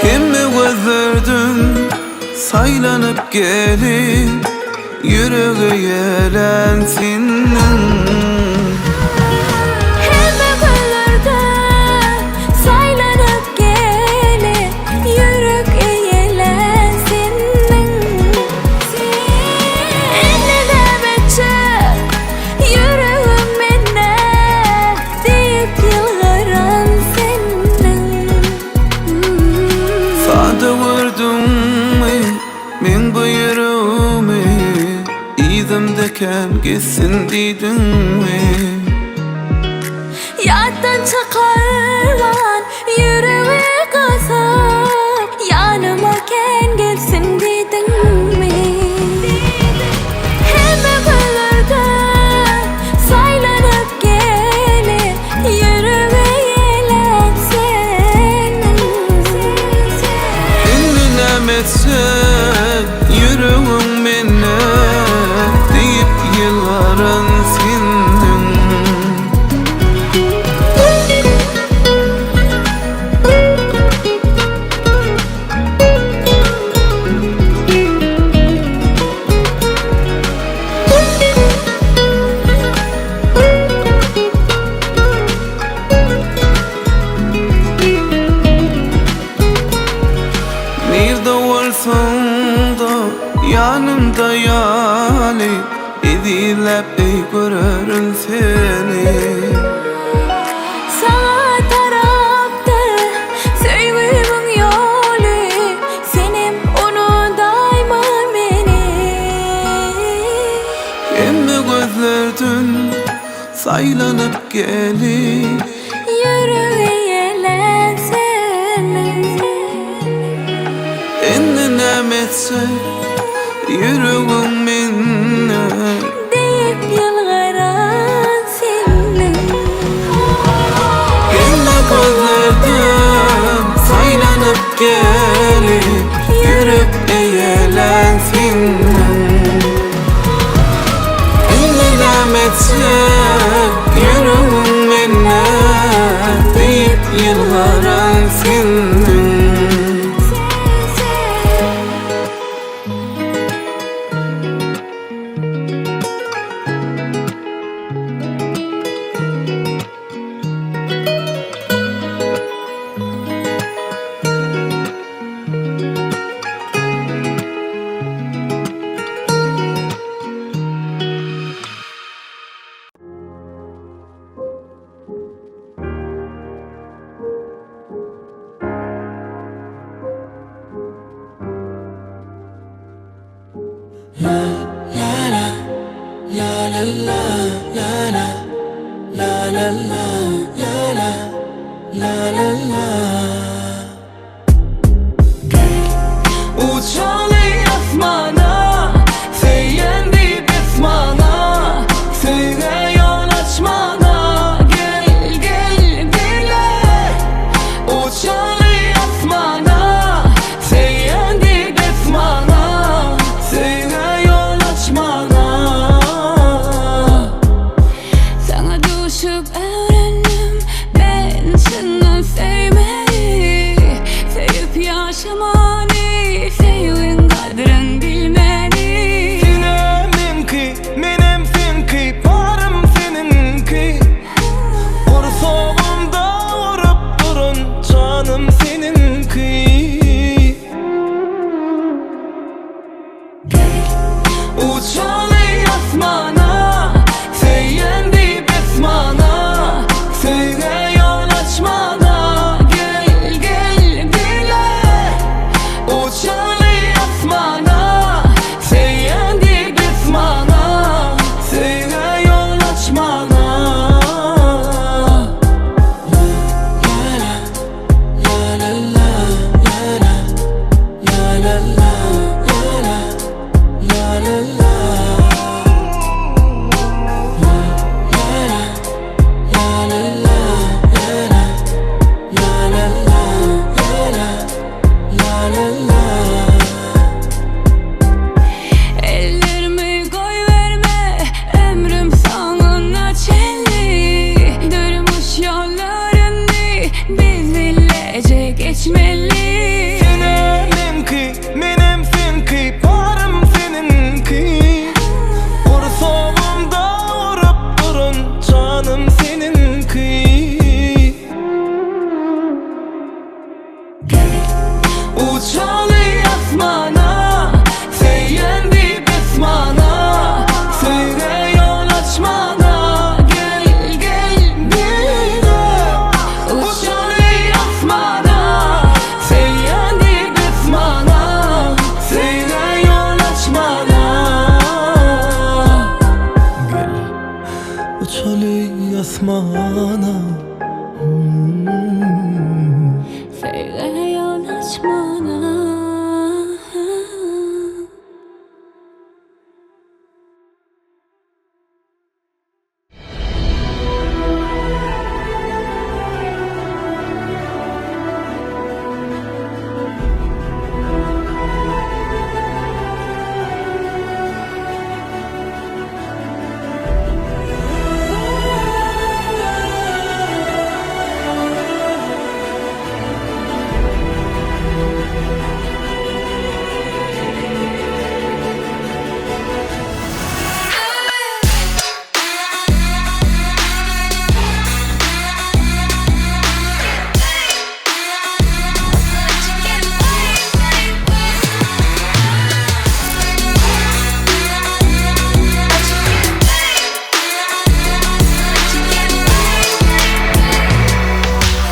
Hemme gözlerden saýlanyp gelip, Ýürege ýelen seniň. Hemme gözlerden saýlanyp gelip, Ýürek eýelän seniň. Indi näme etjek, ýüregim mende, Diýip ýylgyran seniň. Sada gördüňmi meň bu ýüregimi, Yzymda kän gezsin diýdiňmi? Ýatdan çykarman ýüregi gysyp, Ýanyma kän gelsin diýdiňmi? Hemme günlerde saýlanyp gelip, Ýürege ýelen seniň. Indi näme etsek ýüregiň mende, Diýip ýylgyran seniň. Nirde bolsaň-da ýanymda ýaly, Ezizläp eý görerin seni. Saňa tarapdyr söýgimiň ýoly, Senem unudaýma meni. Hemme gözlerden saýlanyp gelip. Ýürege ýelen seniň. Indi näme etsek ýüregiň mende. Diýip ýylgyran seniň. Hemme gözlerden saýlanyp gelip, Ýürek eýelän seniň. Indi näme etsek ýüregiň mende, Diýip ýylgyran seniň. Uçaly asmana, söýen diýip esmana, Söýgä ýol açmana, gel, gel bile. Uçaly asmana, söýen diýip esmana, Söýgä ýol açmana. Saňa duşup öwrendim men çyndan söýmegi. Uçaly asmana. Söýgä ýol açmana.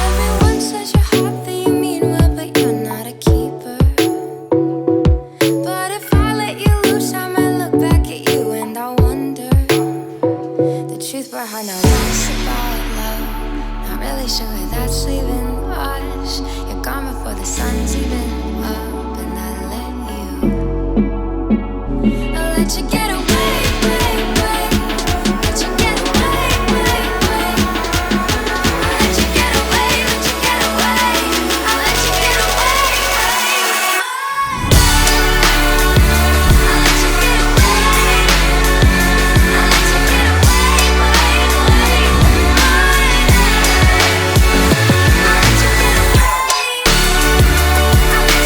Everyone says you're hot, that you mean well, but you're not a keeper. But if I let you loose, I might look back at you and I'll wonder the truth behind our lies about love. Not really sure where that's leaving us. You're gone before the sun's even up, and I let you. I let you get away, way, way. Let you get away, way, way. I let you get away, let you get away. I let you get away, way. I let you get away. I let you get away, way, way. I let you get away. I let you get away, way, way.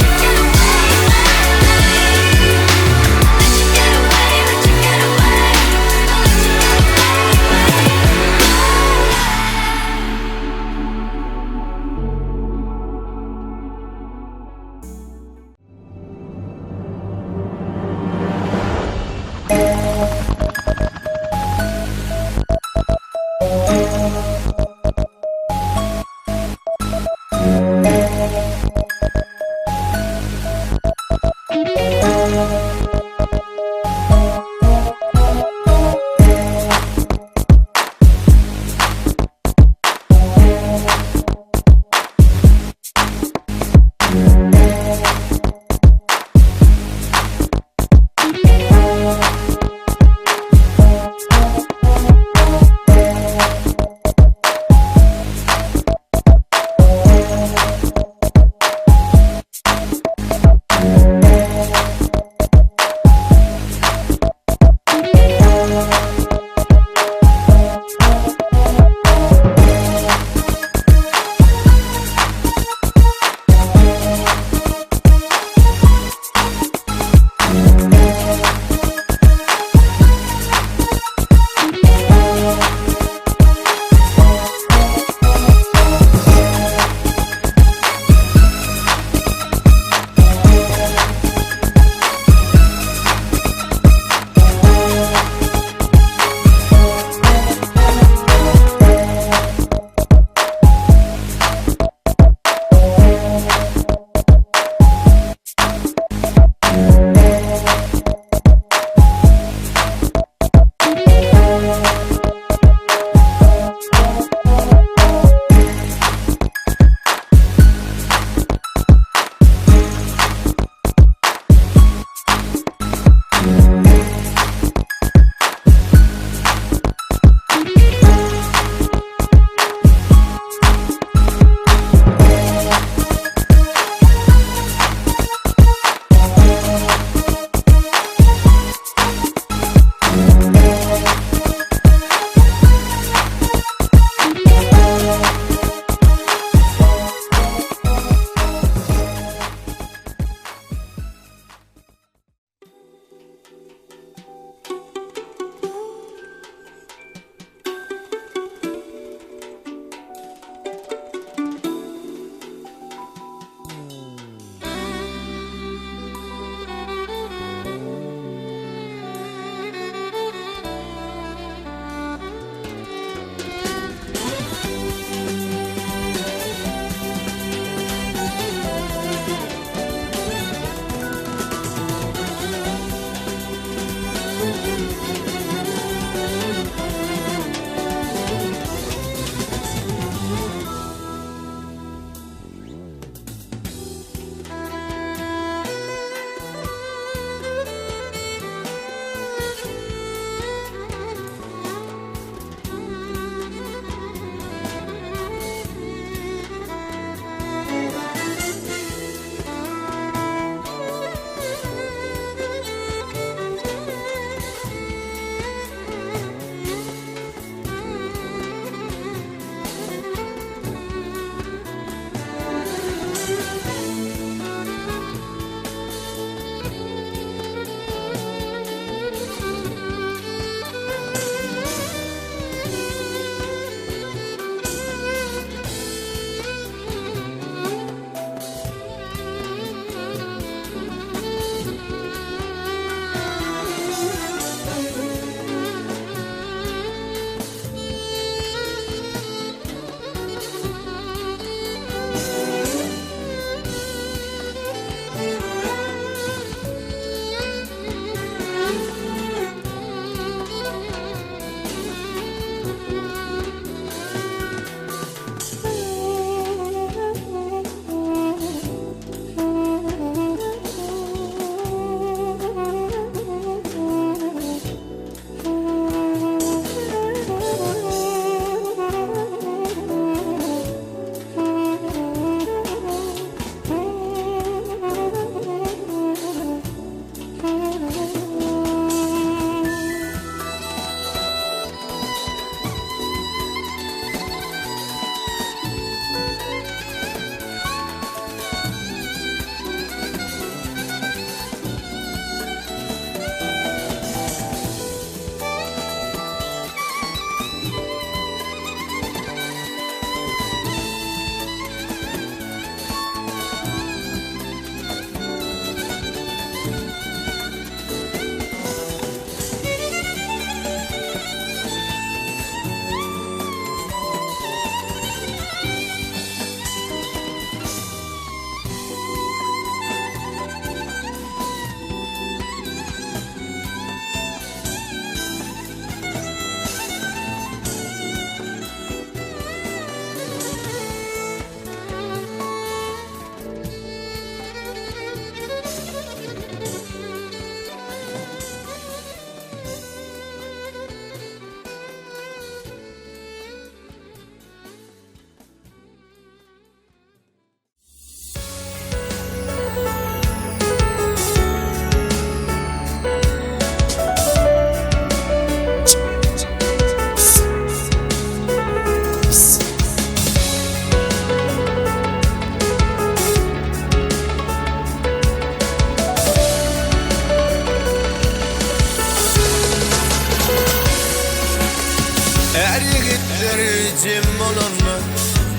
Är ýigitler jem bolanda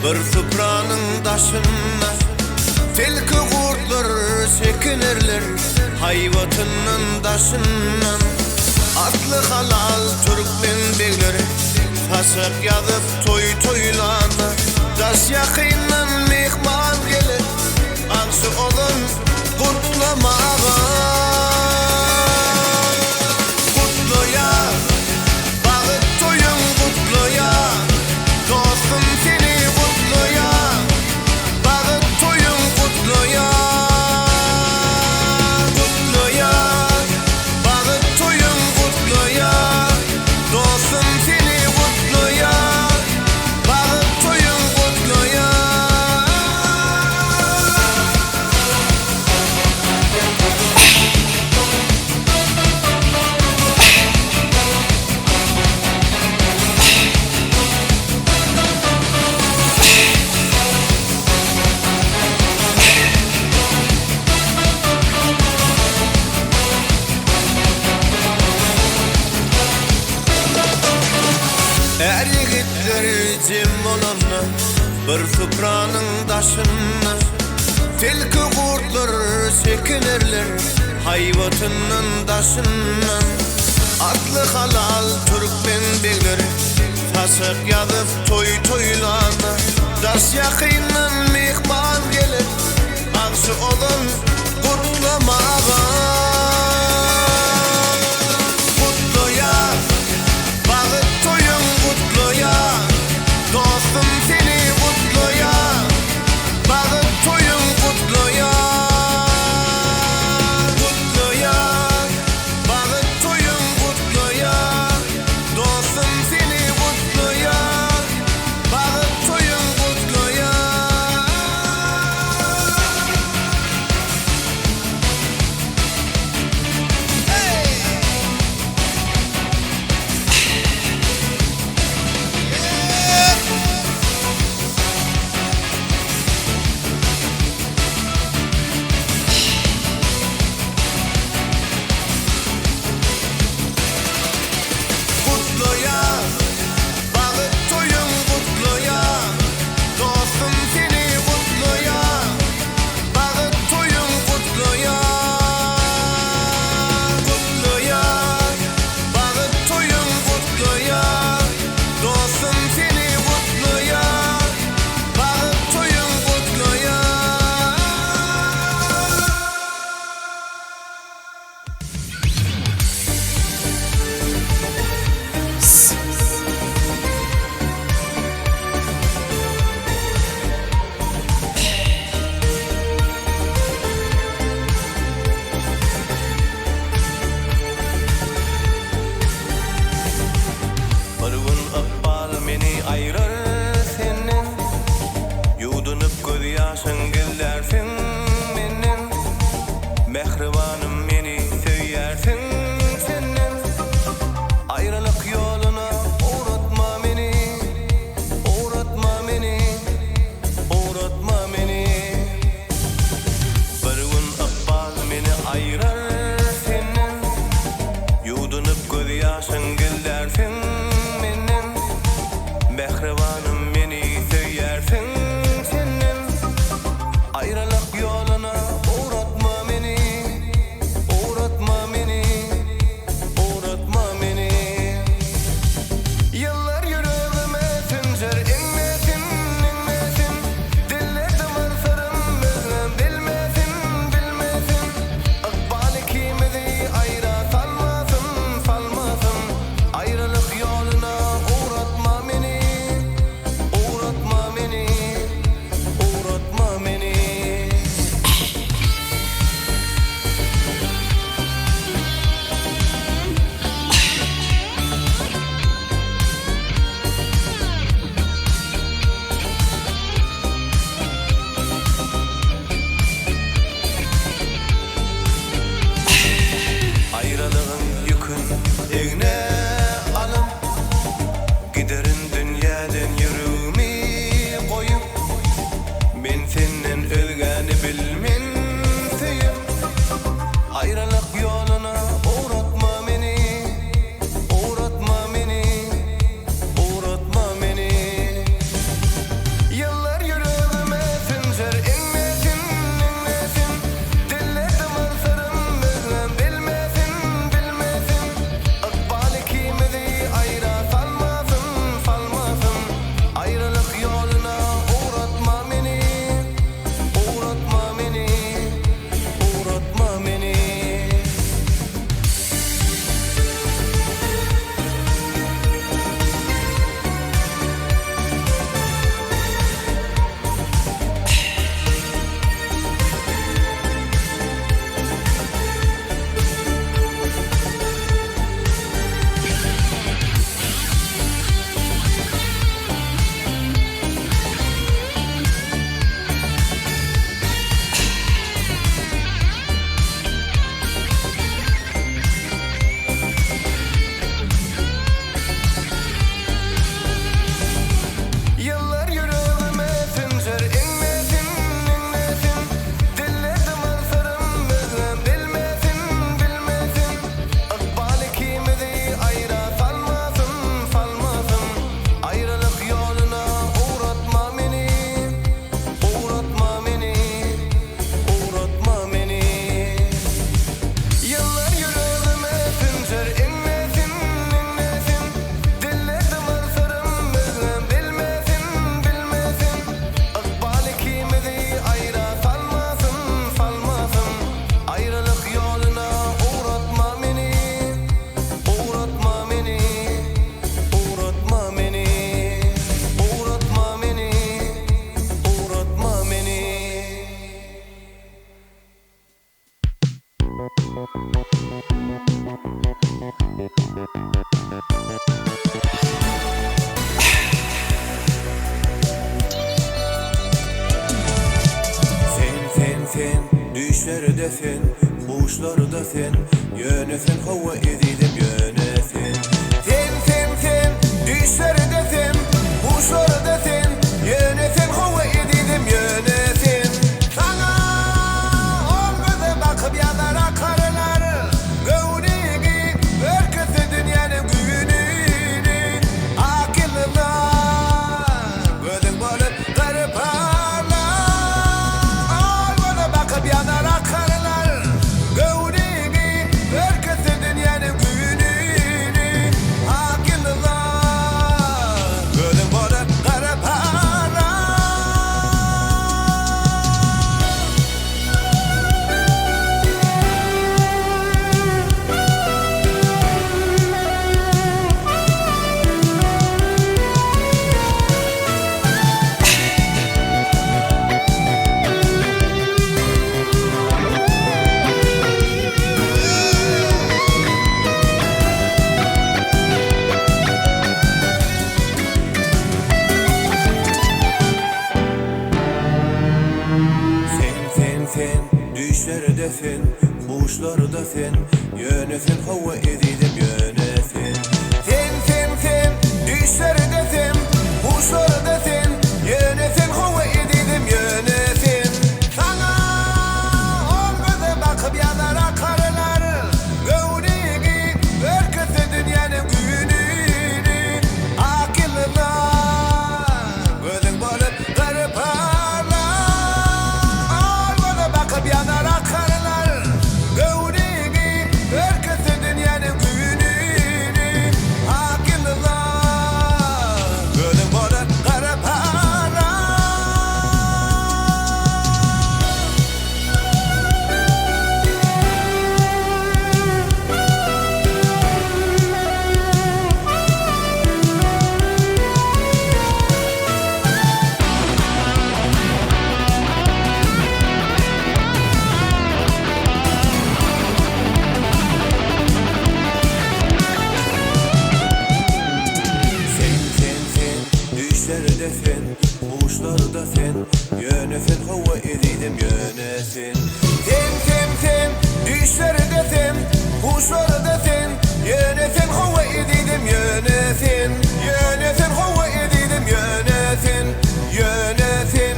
bir supranyň daşynda Tilki gurtlar çekinerler haýbatyndan daşyndan Asly halal türkmen begleri saçak ýazyp toý toýlanda Daş ýakyndan myhman geler bagşy ozan gutlamaga Gutlaýar Bagyt toýuň gutlaýar Dostum seni gutlaýar Bagyt toýuň gutlaýar Gutlaýar Bagyt toýuň gutlaýar Dostum seni gutlaýar Bagyt toýuň gutlaýar. Är ýigitler jem bolanda bir supranyň daşynda Tilki gurtlar çekinerler haýbatyndan daşyndan Asly halal türkmen begleri saçak ýazyp toý toýlanda Daş ýakyndan myhman geler bagşy ozan gutlamaga Gutlaýar Bagyt toýuň gutlaýar Dostum seni gutlaýar Bagyt toýuň gutlaýar Gutlaýar Bagyt toýuň gutlaýar Dostum seni gutlaýar Bagyt toýuň gutlaýar. sen, huşlarda sen, Ýöne sen hawa ezizim ýöne sen. Sen sen sen, düýşlerde sen, huşlarda sen, Ýöne sen hawa ezizim ýöne sen. Saňa ol göze bakyp ýazar akarlar, Göwnüňi görkezse dünýäniň güýnüni, Akyllylar gözüň bolup gyrparlar. Ol göze bakyp ýazar akarlar, Göwnüňi görkezse dünýäniň güýnüni, Akyllylar gözüň bolup gyrparlar. Sen sen sen, düýşlerde sen, huşlarda sen, Ýöne sen hawa ezizim ýöne sen. Sen sen sen, düýşlerde sen, huşlarda sen, Ýöne sen hawa ezizim ýöne sen. Saňa ol göze bakyp ýazar akarlar, Göwnüňi görkezse dünýäniň güýnüni, Akyllylar gözüň bolup gyrparlar. Ol göze bakyp ýazar akarlar, Göwnüňi görkezse dünýäniň güýnüni, Akyllylar gözüň bolup gyrparlar. Sen sen sen, düýşlerde sen, huşlarda sen, Ýöne sen hawa ezizim ýöne sen. Sen sen sen, düýşlerde sen, huşlarda sen, Ýöne sen hawa ezizim ýöne sen. Ýöne sen hawa ezizim ýöne sen. Ýöne sen,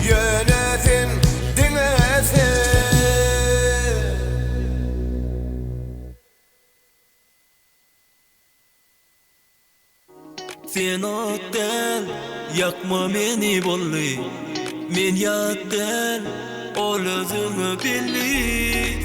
ýöne sen, diňe sen. Sen ot däl, ýakma meni boldy. Men ýat däl, ol özüňe belli.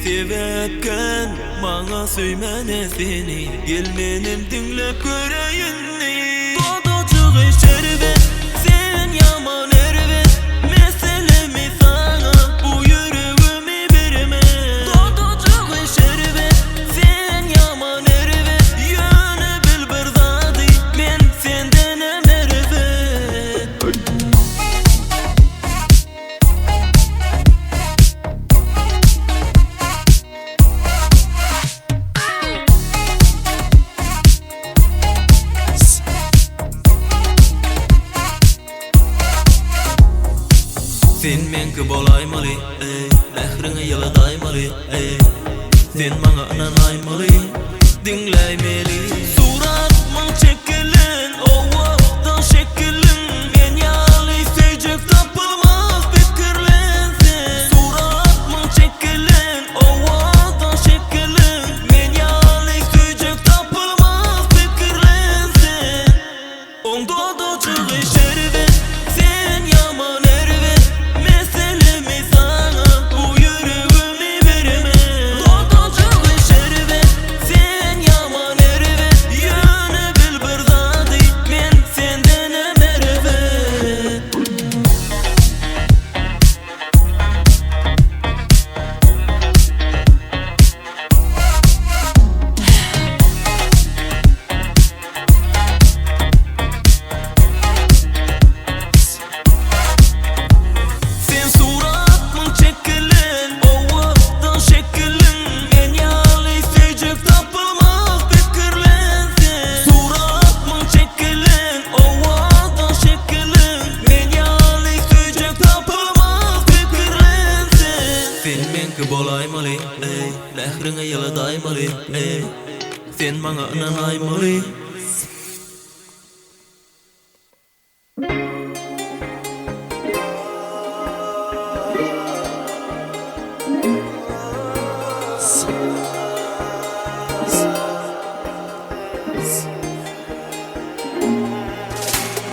Sebäpkän maňa söýmäne seni. Gel menem diňläp göreýinli. Dodajygy şerbet, sen ýaman erbet. Meselemi saňa bu ýüregimi bermen. Dodajygy şerbet, sen ýaman erbet. Ýöne bil bir zady, men sendenem erbet. Sen meňki bolaýmaly, eý, Mähriňi ýyladaýmaly, eý, Sen maňa ynanaýmaly, diňläýmeli. Suratmyň çekilen owadan şekiliň, Men ýaly söýjek tapylmaz pikirlen sen. Suratmyň çekilen owadan şekiliň, Men ýaly söýjek tapylmaz pikirlen sen. Oň dodajygy şerbet, sen ýaman erbet. Meselemi saňa bu ýüregimi bermen. Dodajygy şerbet, sen ýaman erbet. Mähriňe ýyladaýmaly, eý. Sen maňa ynanaýmaly.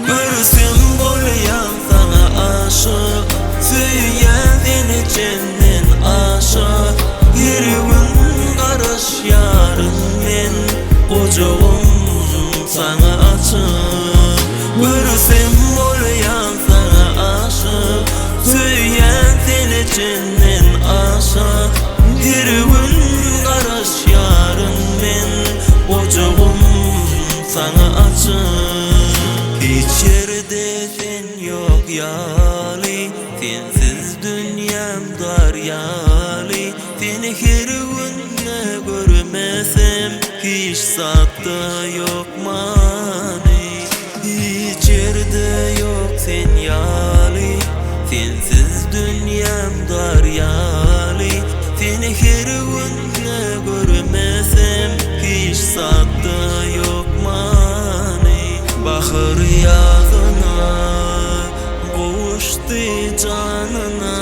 Görsem bolýan saňa aşyk Söýýän seni çenden aşa Her gün garaşýaryn men Gujagym saňa açyk Görsem bolýan saňa aşyk Söýýän seni çenden aşa Her gün garaşýaryn men Gujagym saňa açyk Hiç ýerde sen ýok ýaly Sensiz dünýäm dar ýaly Seni her günde görmesem Hiç zatda ýok many Hiç ýerde ýok sen ýaly Sensiz dünýäm dar ýaly Seni her günde görmesem Hiç zatda ýok many Bahar ýazyna gowuşdy janyna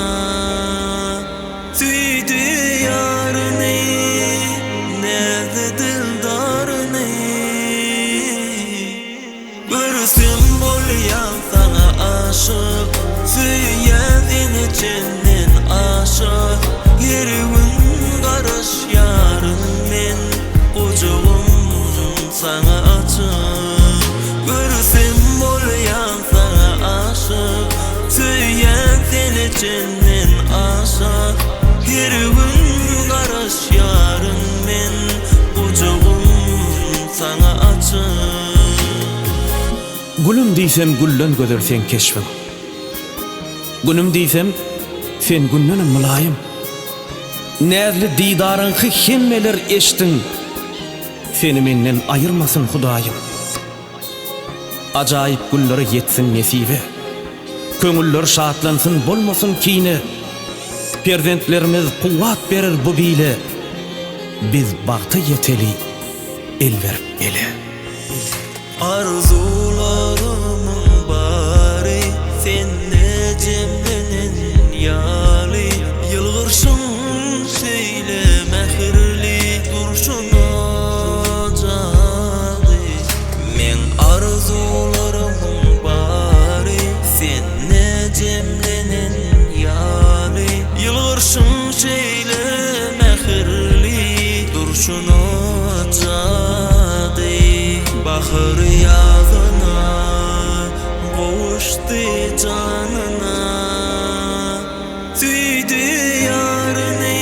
Söýdi ýaryny, näzli dildaryny. Görsem bolýan saňa aşyk, Söýýän seni çenden aşa. Her gün garaşýaryn men, Gujagym saňa açyk. Görsem bolýan saňa aşyk, Söýýän seni çenden aşa. Her gün garaşýaryn men, Gujagym saňa açyk. Gülüm diýsem gülden gözel seň keşbiň. Günüm diýsem sen gündenem mylaýym. Näzli didaryňky hemmeler eşdiň. Seni menden aýyrmasyn Hudaýym. Ajaýyp günlere ýetsin nesibe. Köňüller şatlansyn bolmasyn kine. Perzentlerimiz kuwwat berer bu bile. Biz bagta ýeteli el berip ele. Arzuwlarymyň bary sende jemlenen ýaly Ýylgyrşyň şeýle mähirli durşuna jady Meň arzuwlarymyň bary sende jemlenen ýaly Ýylgyrşyň şeýle mähirli durşuna jady Bahar ýazyna gowuşdy janyna Söýdi ýaryny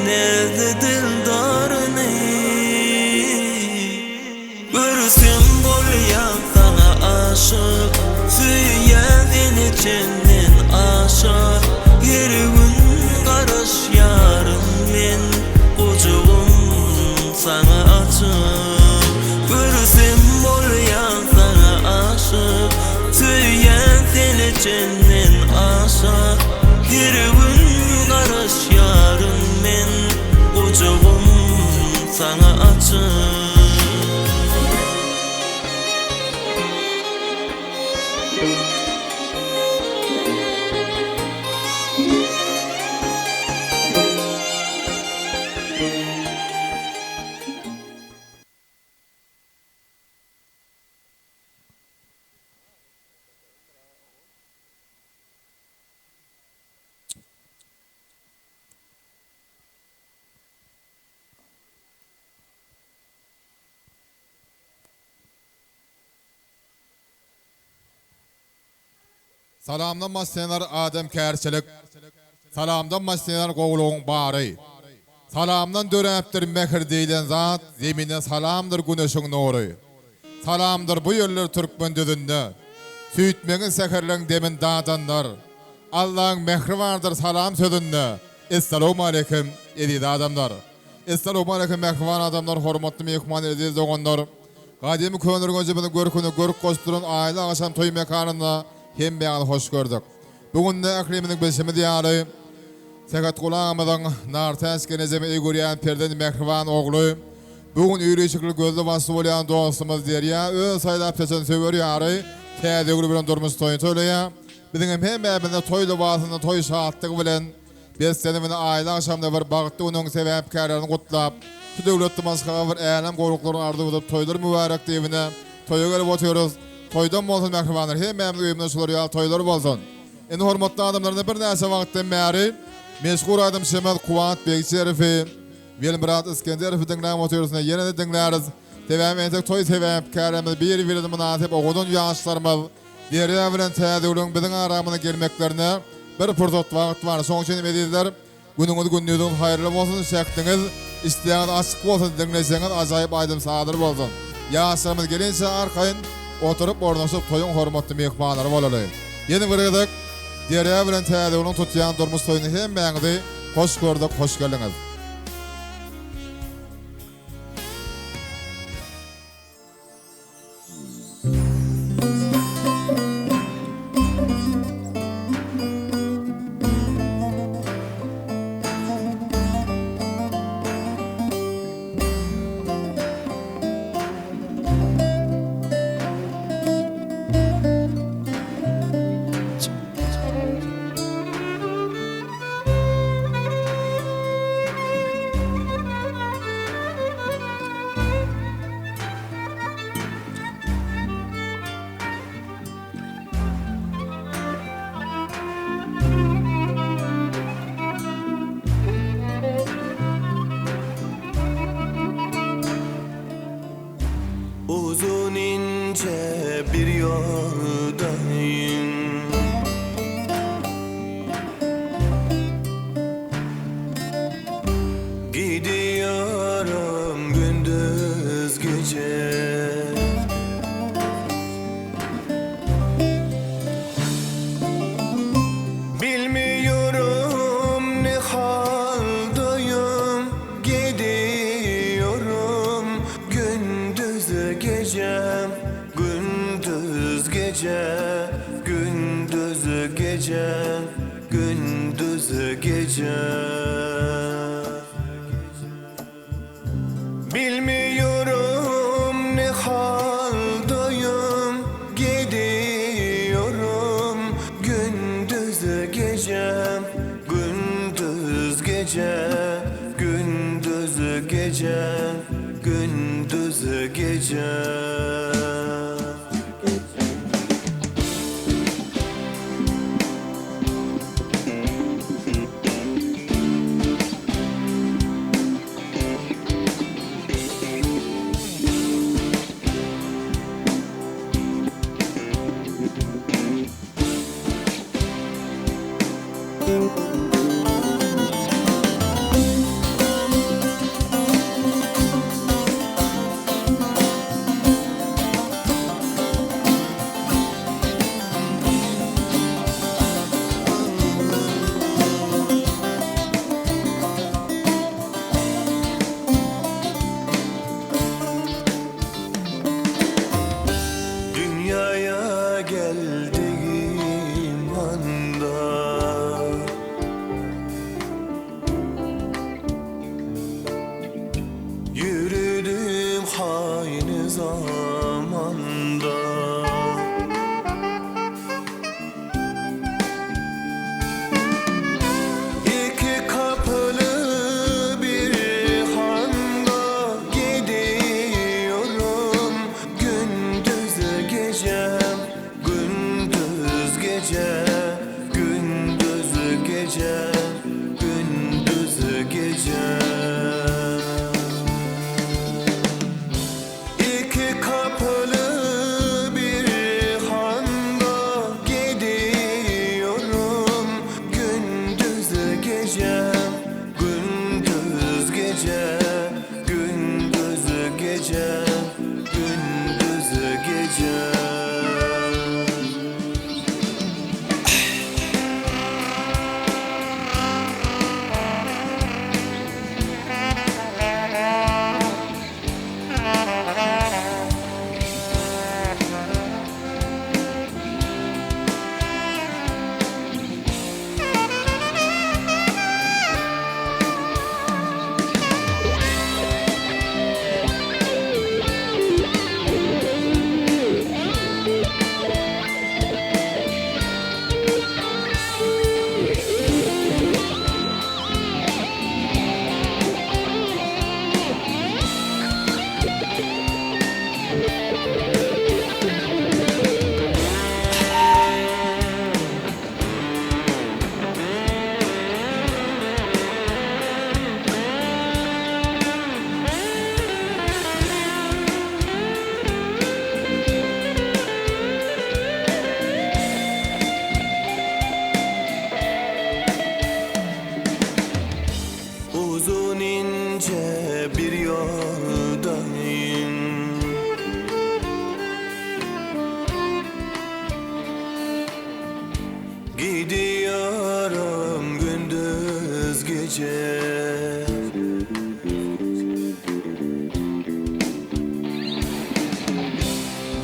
näzli dildaryny Görsem bolýan saňa aşyk Söýýän seni çenden aşa Her gün garaşýaryn men Gujagym saňa açyk Görsem bolýan saňa aşyk Söýýän seni çenden aşa Her gün garaşýaryn men Gujagym saňa açyk. Salamdan başlanar adamkärçilik, Salamdan başlanar gowulygyň bary. Salamdan döräpdir mähir diýlen zat, Zemine salamdyr güneşiň nury. Salamdyr bu ýerler türkmen düzünde, Süýtmegiň säherleň demin dadanlar. Allaň mähri bardyr salam sözünde, Essalawmaleýkim eziz adamlar. Essalawmaleýkim mähriban adamlar, hormatly myhman eziz doganlar. Gadymy Köneürgenjimiziň görküne görk goşup duran Aýly agşam toý mekanynda hemmäňizi hoş gördük. Bu günde ählimiziň bilşimiz ýaly. Sähetguly agamyzyň Nartäç gelnejemi eý görýän perzent mähriban ogly, bu gün öýli-işikli gözli-başly bolýan dostumyz Derýa öz saýlap seçen söwer ýary Täzegül bilen durmuş toýuny toýlaýar. Biziňem hemmämizde toý lybasynda toý şatlygy bilen beslenip indi aýly agşamda bir bagtly günüň sebäpkärlerini gutlap, şu döwletli maşgala bir älem gowluklaryny arzuw edip toýlar mübärek diýibine toýa gelip otyrys. Toýdan bolsun mähribanlar hemmämiz öýümizde şular ýaly toýlar bolsun. Indi hormatly adamlar indi birnäçe wagtdan bäri meşhur aýdymçymyz Kuwat Begçerowy, Welmyrat Iskenderowy diňläp otyrys indi ýene-de diňläris. Sebäbi entek toý sebäpkärlerimiz bir-birine mynasyp owadan ýaşlarymyz Derýa bilen Täzegülüň biziň aramyza gelmeklerine bir pursat wagt bar. Şonuň üçin hem ezizler, günüňiz gündiziňiz haýyrly bolsun, şähdiňiz, işdäňiz açyk bolsun, diňleseňiz ajaýyp aýdym-sazlar bolsun. Ýaşlarymyz gelinçä arkaýyn oturyp ornaşyp toýuň hormatly myhmanlary bolaly. Ýene bir gezek Derýa bilen Täzegülüň tutýan durmuş toýuna hemmäňizi hoş gördük, hoş geldiňiz. Uzun ince bir yoldayım Gidiyorum gündüz gece Bilmiyorum ne haldayım Gidiyorum gündüz gece Gündüz gece Gündüz gece Gündüz gece Bilmiyorum ne haldayım Gidiyorum gündüz gece Gündüz gece Gündüz gece Gündüz gece Dünyaya geldiğim anda Yürüdüm aynı zamanda İki kapılı bir handa gidiyorum Gündüz gece, gündüz gece, gündüz gece, gündüz gece. İki kapılı bir handa gidiyorum Gündüz gece, gündüz gece, gündüz gece, gündüz gece. gece.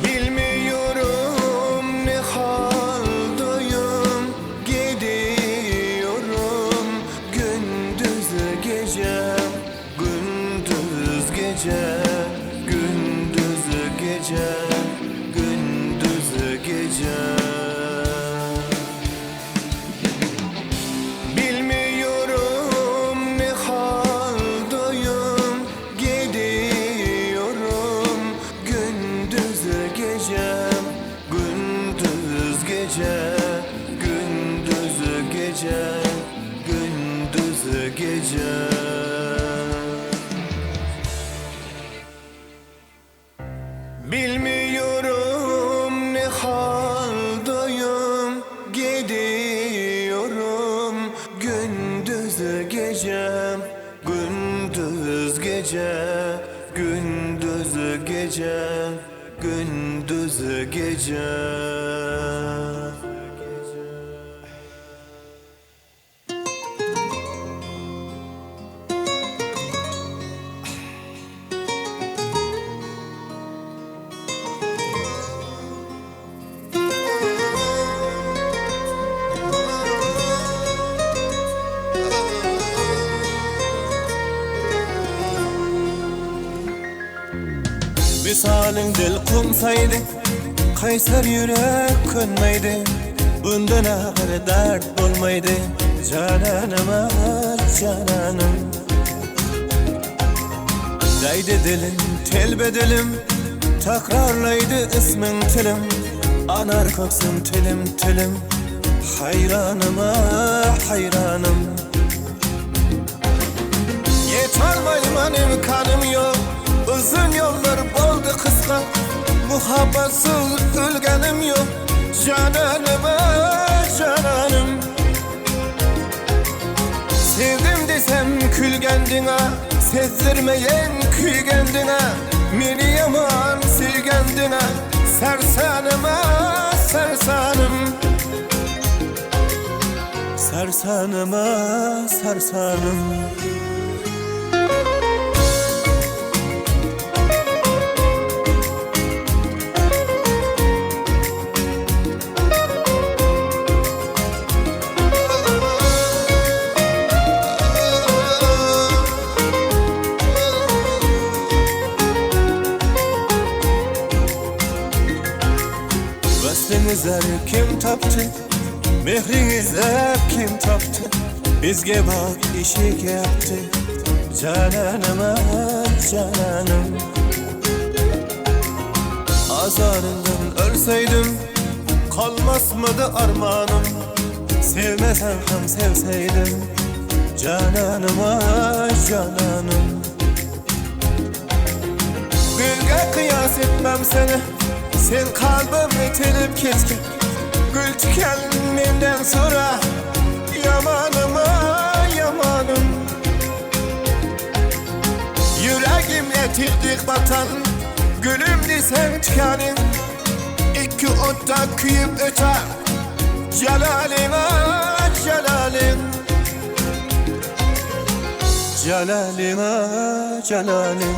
Bilmiyorum ne haldayım Gidiyorum gündüz gece Gündüz gece Gündüz gece Gündüz gece Bilmiyorum ne haldayım Gidiyorum gündüz gece Gündüz gece Gündüz gece Gündüz gece Bilmiyorum ne haldayım Gidiyorum gündüz gece Gündüz gece Gündüz gece Gündüz gece. Misalyň dil kumsaýdy, Kaýsar ýürek könmeýdi, Bundan agyr dert bolmaýdy, Jananym ah, jananym. Daýdy dilim, telbe dilim, Takrarlaýdy ismiň tilim, Anar köksüm tilim tilim, Haýranym ah, haýranym. Yetalmayman imkanım yok Uzun yollar boldy kıska Muhabbatsız ölgenim yok Cananım ah cananım Sevdim desem külgendin ha Sezdirmeyen küygendin ha Meni yaman sevgendin ha Sersanım ah sersanım Sarsanım ah sarsanım. Vaslini kim taptı? Mehrini kim taptı? Bizge bak işi yaptı. Cananım ah cananım. Azarından ölseydim Kalmaz mıydı armağanım? Sevmesem hem sevseydim Cananım ah cananım. Gülge kıyas etmem seni Sen kalbimni telip ketken Gül tiken menden sonra Yamanım ah yamanım. Yüreğimle tildik batan Gülüm desen tikanin İki otta küyüp öter Celalim ah celalim Celalim ah celalim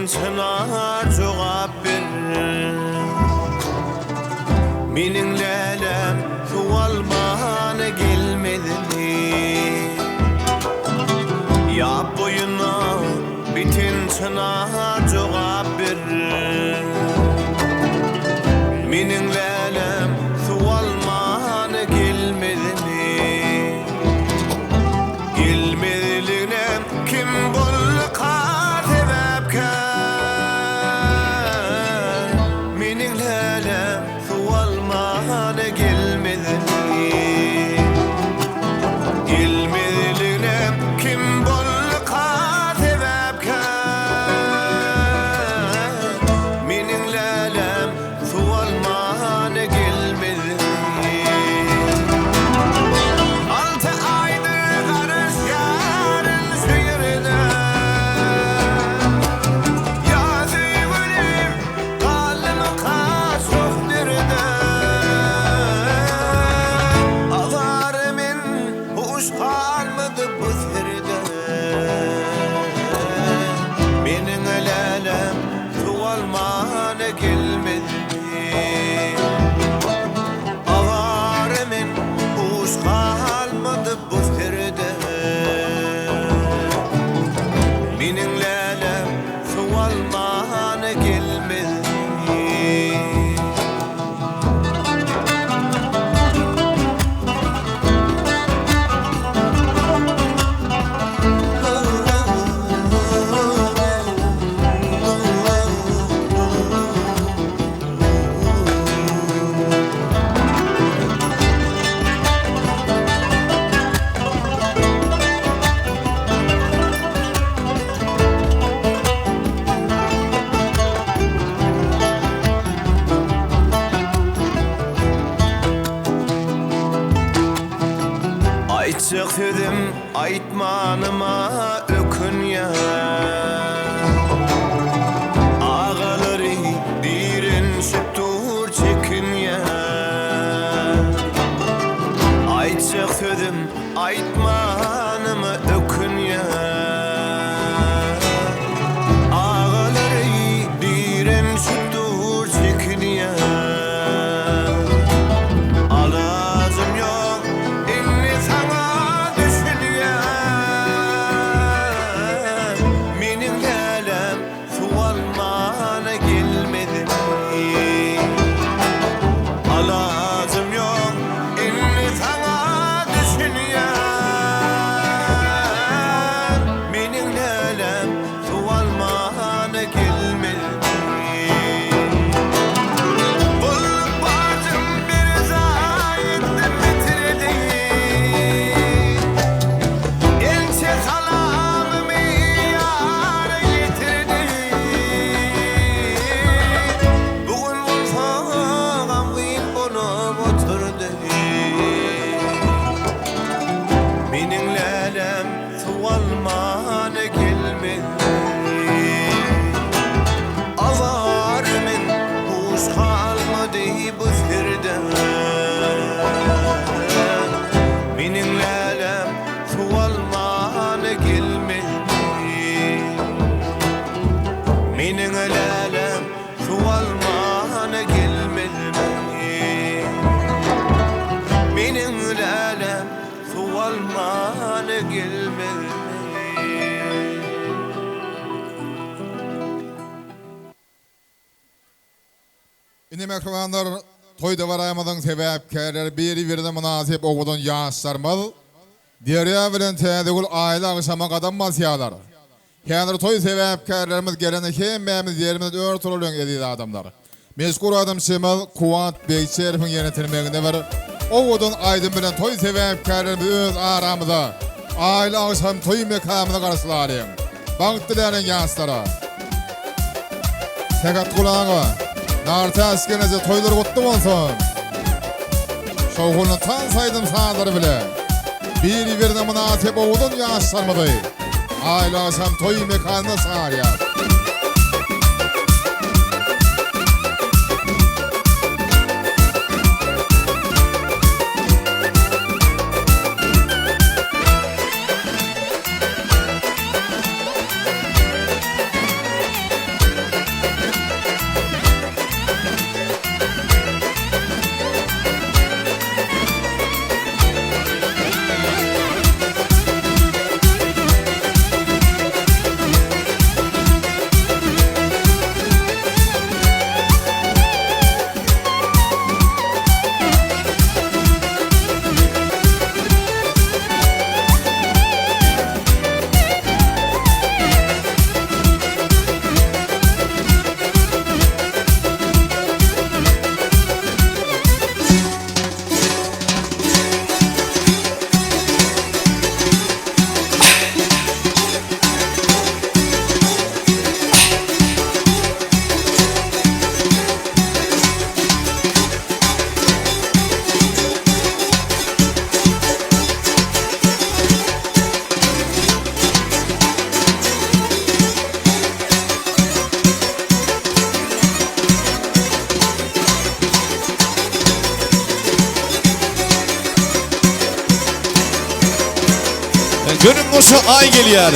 Çınar cevap bir Menin lelem suw almana gelmezmi? Ýap boýuna biten çynar jogap ber. Meniň läläm suw almana gelmezmi? Gelmezligine kim bolduka sebäpkär? Meniň läläm suw almana gelmezmi? Gelmezligine kim bolduka sebäpkär? Meniň läläm suw almana gelmezmi? Alty aýdyr garaşýaryn şu ýerde. Ýa söýgülim galdymyka çoh derde? Azar men huş galmady bu serde. Meniň läläm suw almana gelmezmi? Awara men huş galmady bu serde. Meniň läläm suw almana gelmezmi? Aýtjak sözüm aýtmanyma ökünýän. Agalary direnişip dur çekinýän. Aýtjak sözüm aýtmanyma ökünýän. Agalary direnişip dur çekinýän. Alajym ýok indi saňa düşünýän. Meniň läläm suw almana gelmezmi? Alajym ýok indi saňa düşünýän. Meniň läläm suw almana gelmezmi? Gulluk borjum berjaý etdim bitirdim. Ençe salamymy ýara ýetirdim. Bu gün bolsa gamgyn bolup oturdym. Meniň läläm suw almana gelmezmi? Awara men huş galmady bu serde. Meniň läläm suw almana gelmezmi? Meniň läläm suw almana gelmezmi? Meniň läläm suw almana gelmezmi? Indi mähribanlar, toý dabaramyzyň sebäpkärleri biri-birine mynasyp owadan ýaşlarymyz Derýa bilen Täzegül aýly agşama gadam basýarlar. Häzir toý sebäpkärlerimiz gelende hemmämiz ýerimizden ör turalyň eziz adamlar. Meşhur aýdymçymyz Kuwat Begçerowyň ýenetilmeginde bir owadan aýdym bilen toý sebäpkärlerimizi öz aramyza aýly agşam toý mekamyna garşylalyň. Bagt diläliň ýaşlara. Sähetguly aga, Nartäç gelneje toýlar gutly bolsun! Şowhunly tans aýdym-sazlary bile biri-birine mynasyp owadan ýaşlarymyzy aýly agşam toý mekanyna çagyrýar. Görüň goşa aý gelýär.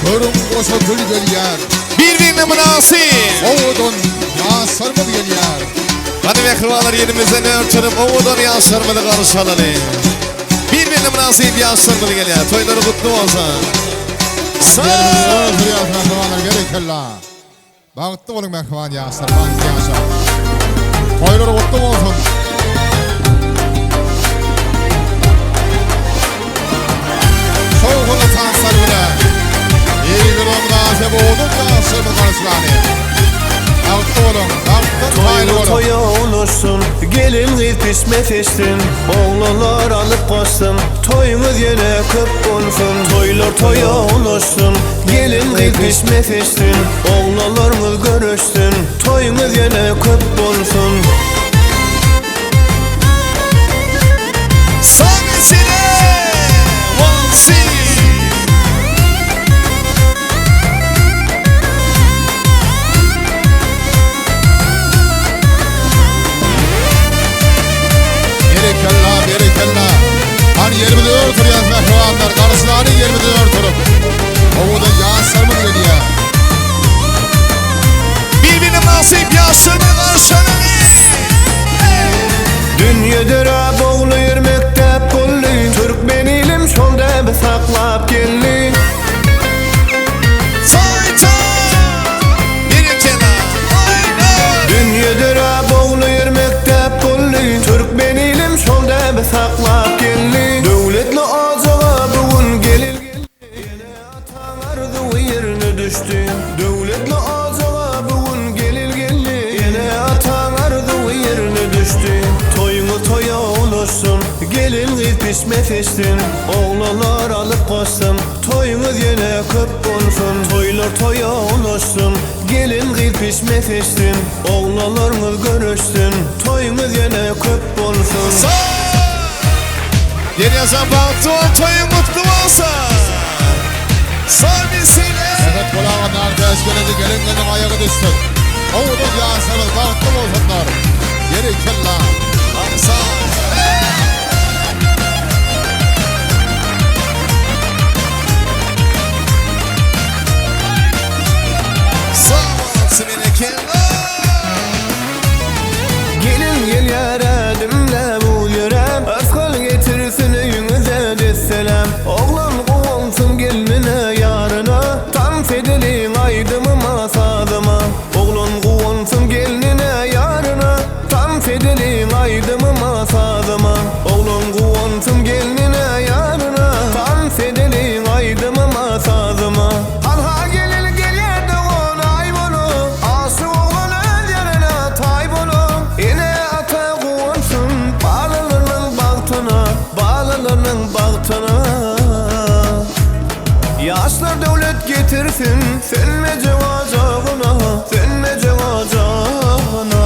Görüň goşa gül gelýär. Bir-birine mynasyp. Owadan ýaşlarymyz gelýär. Hany mähribanlar ýerimizden örtünip owadan ýaşlarymyzy garşy alaly. Bir-birine mynasyp ýaşlarymyz gelýär. Toýlary gutly bolsun. Hany ýerimizden örtülýär mähribanlar berekella. Bagtly boluň mähriban ýaşlar, bagtly ýaşaň. Toýlar gutly bolsun. Şowhunly tanslar bilen bir-birine mynasyp owadan ýaşlarymyz garşylany. Bagtly boluň, bagtdan paýly Toýly boluň. toýa ulaşsyn, gelin gyz pişme seçsin, oglanlar alyp gaçsyn, toýuňyz ýene köp bolsun. Toýlar toýa ulaşsyn, Gelin gyz pişme seçsin, oglanlarňyz göreşsin, toýuňyz ýene köp bolsun. Sag sile One Berekella, berekella. Hany ýerimizi ör turýas mähribanlar, garşylany ýerimizi ör turup. Owadan ýaşlarymyz gelýär. Bir-birine mynasyp ýaşlarymyzy garşylaly. Dünýe döräp ogly ýürmek däp boldy, Türkmen ilim şol däbi saklap geldi. Dünýe döräp ogly ýürmek däp boldy, Türkmen ilim şol däbi saklap geldi. Döwletli ojaga bu gün gelin geldi, Ene-ataň arzuwy ýerine düşdi. Döwletli ojaga bu gün gelin geldi, Ene-ataň arzuwy ýerine düşdi. Toýuňyz toýa ulaşsyn, gelin-gyz pişme seçsin, Oglanlar alyp gaçsyn, Toýuňyz ýene köp bolsun, toýlar toýa ulaşsyn, Gelin gyz pişme seçsin, oglanlarňyz göreşsin, Toýuňyz ýene köp bolsun. Gelýänçäň bagtly bol, toýuň gutly bolsun! Sag bilsinler! Sähet gulaga nar täç geledi gelin gyzyň aýagy düşsün. Owadan ýaşlarymyz bagtly bolsunlar. Berekella. Sag. Sag bolsun berekella. Gelin gelýär ädimläp ul ýöräp, Yrsgal getirsin öýüňize desseläp. Oglan guwansyn gelnine ýaryna, Tans edeliň aýdymyma sazyma. Oglan guwansyn gelnine ýaryna, Tans edeliň aýdymyma sazyma. Oglan guwansyn gelnine ýaryna, Tans edeliň aýdymyma sazyma. Hanha gelin gelýär dogan aý bolup, Aşyk oglan öz ýerine taý bolup. Ene-ata guwansyn balalarynyň bagtyna, Balalarynyň bagtyna. Ýaşlar döwlet getirsin, Sönmejek ojagyna, Sönmejek ojagyna.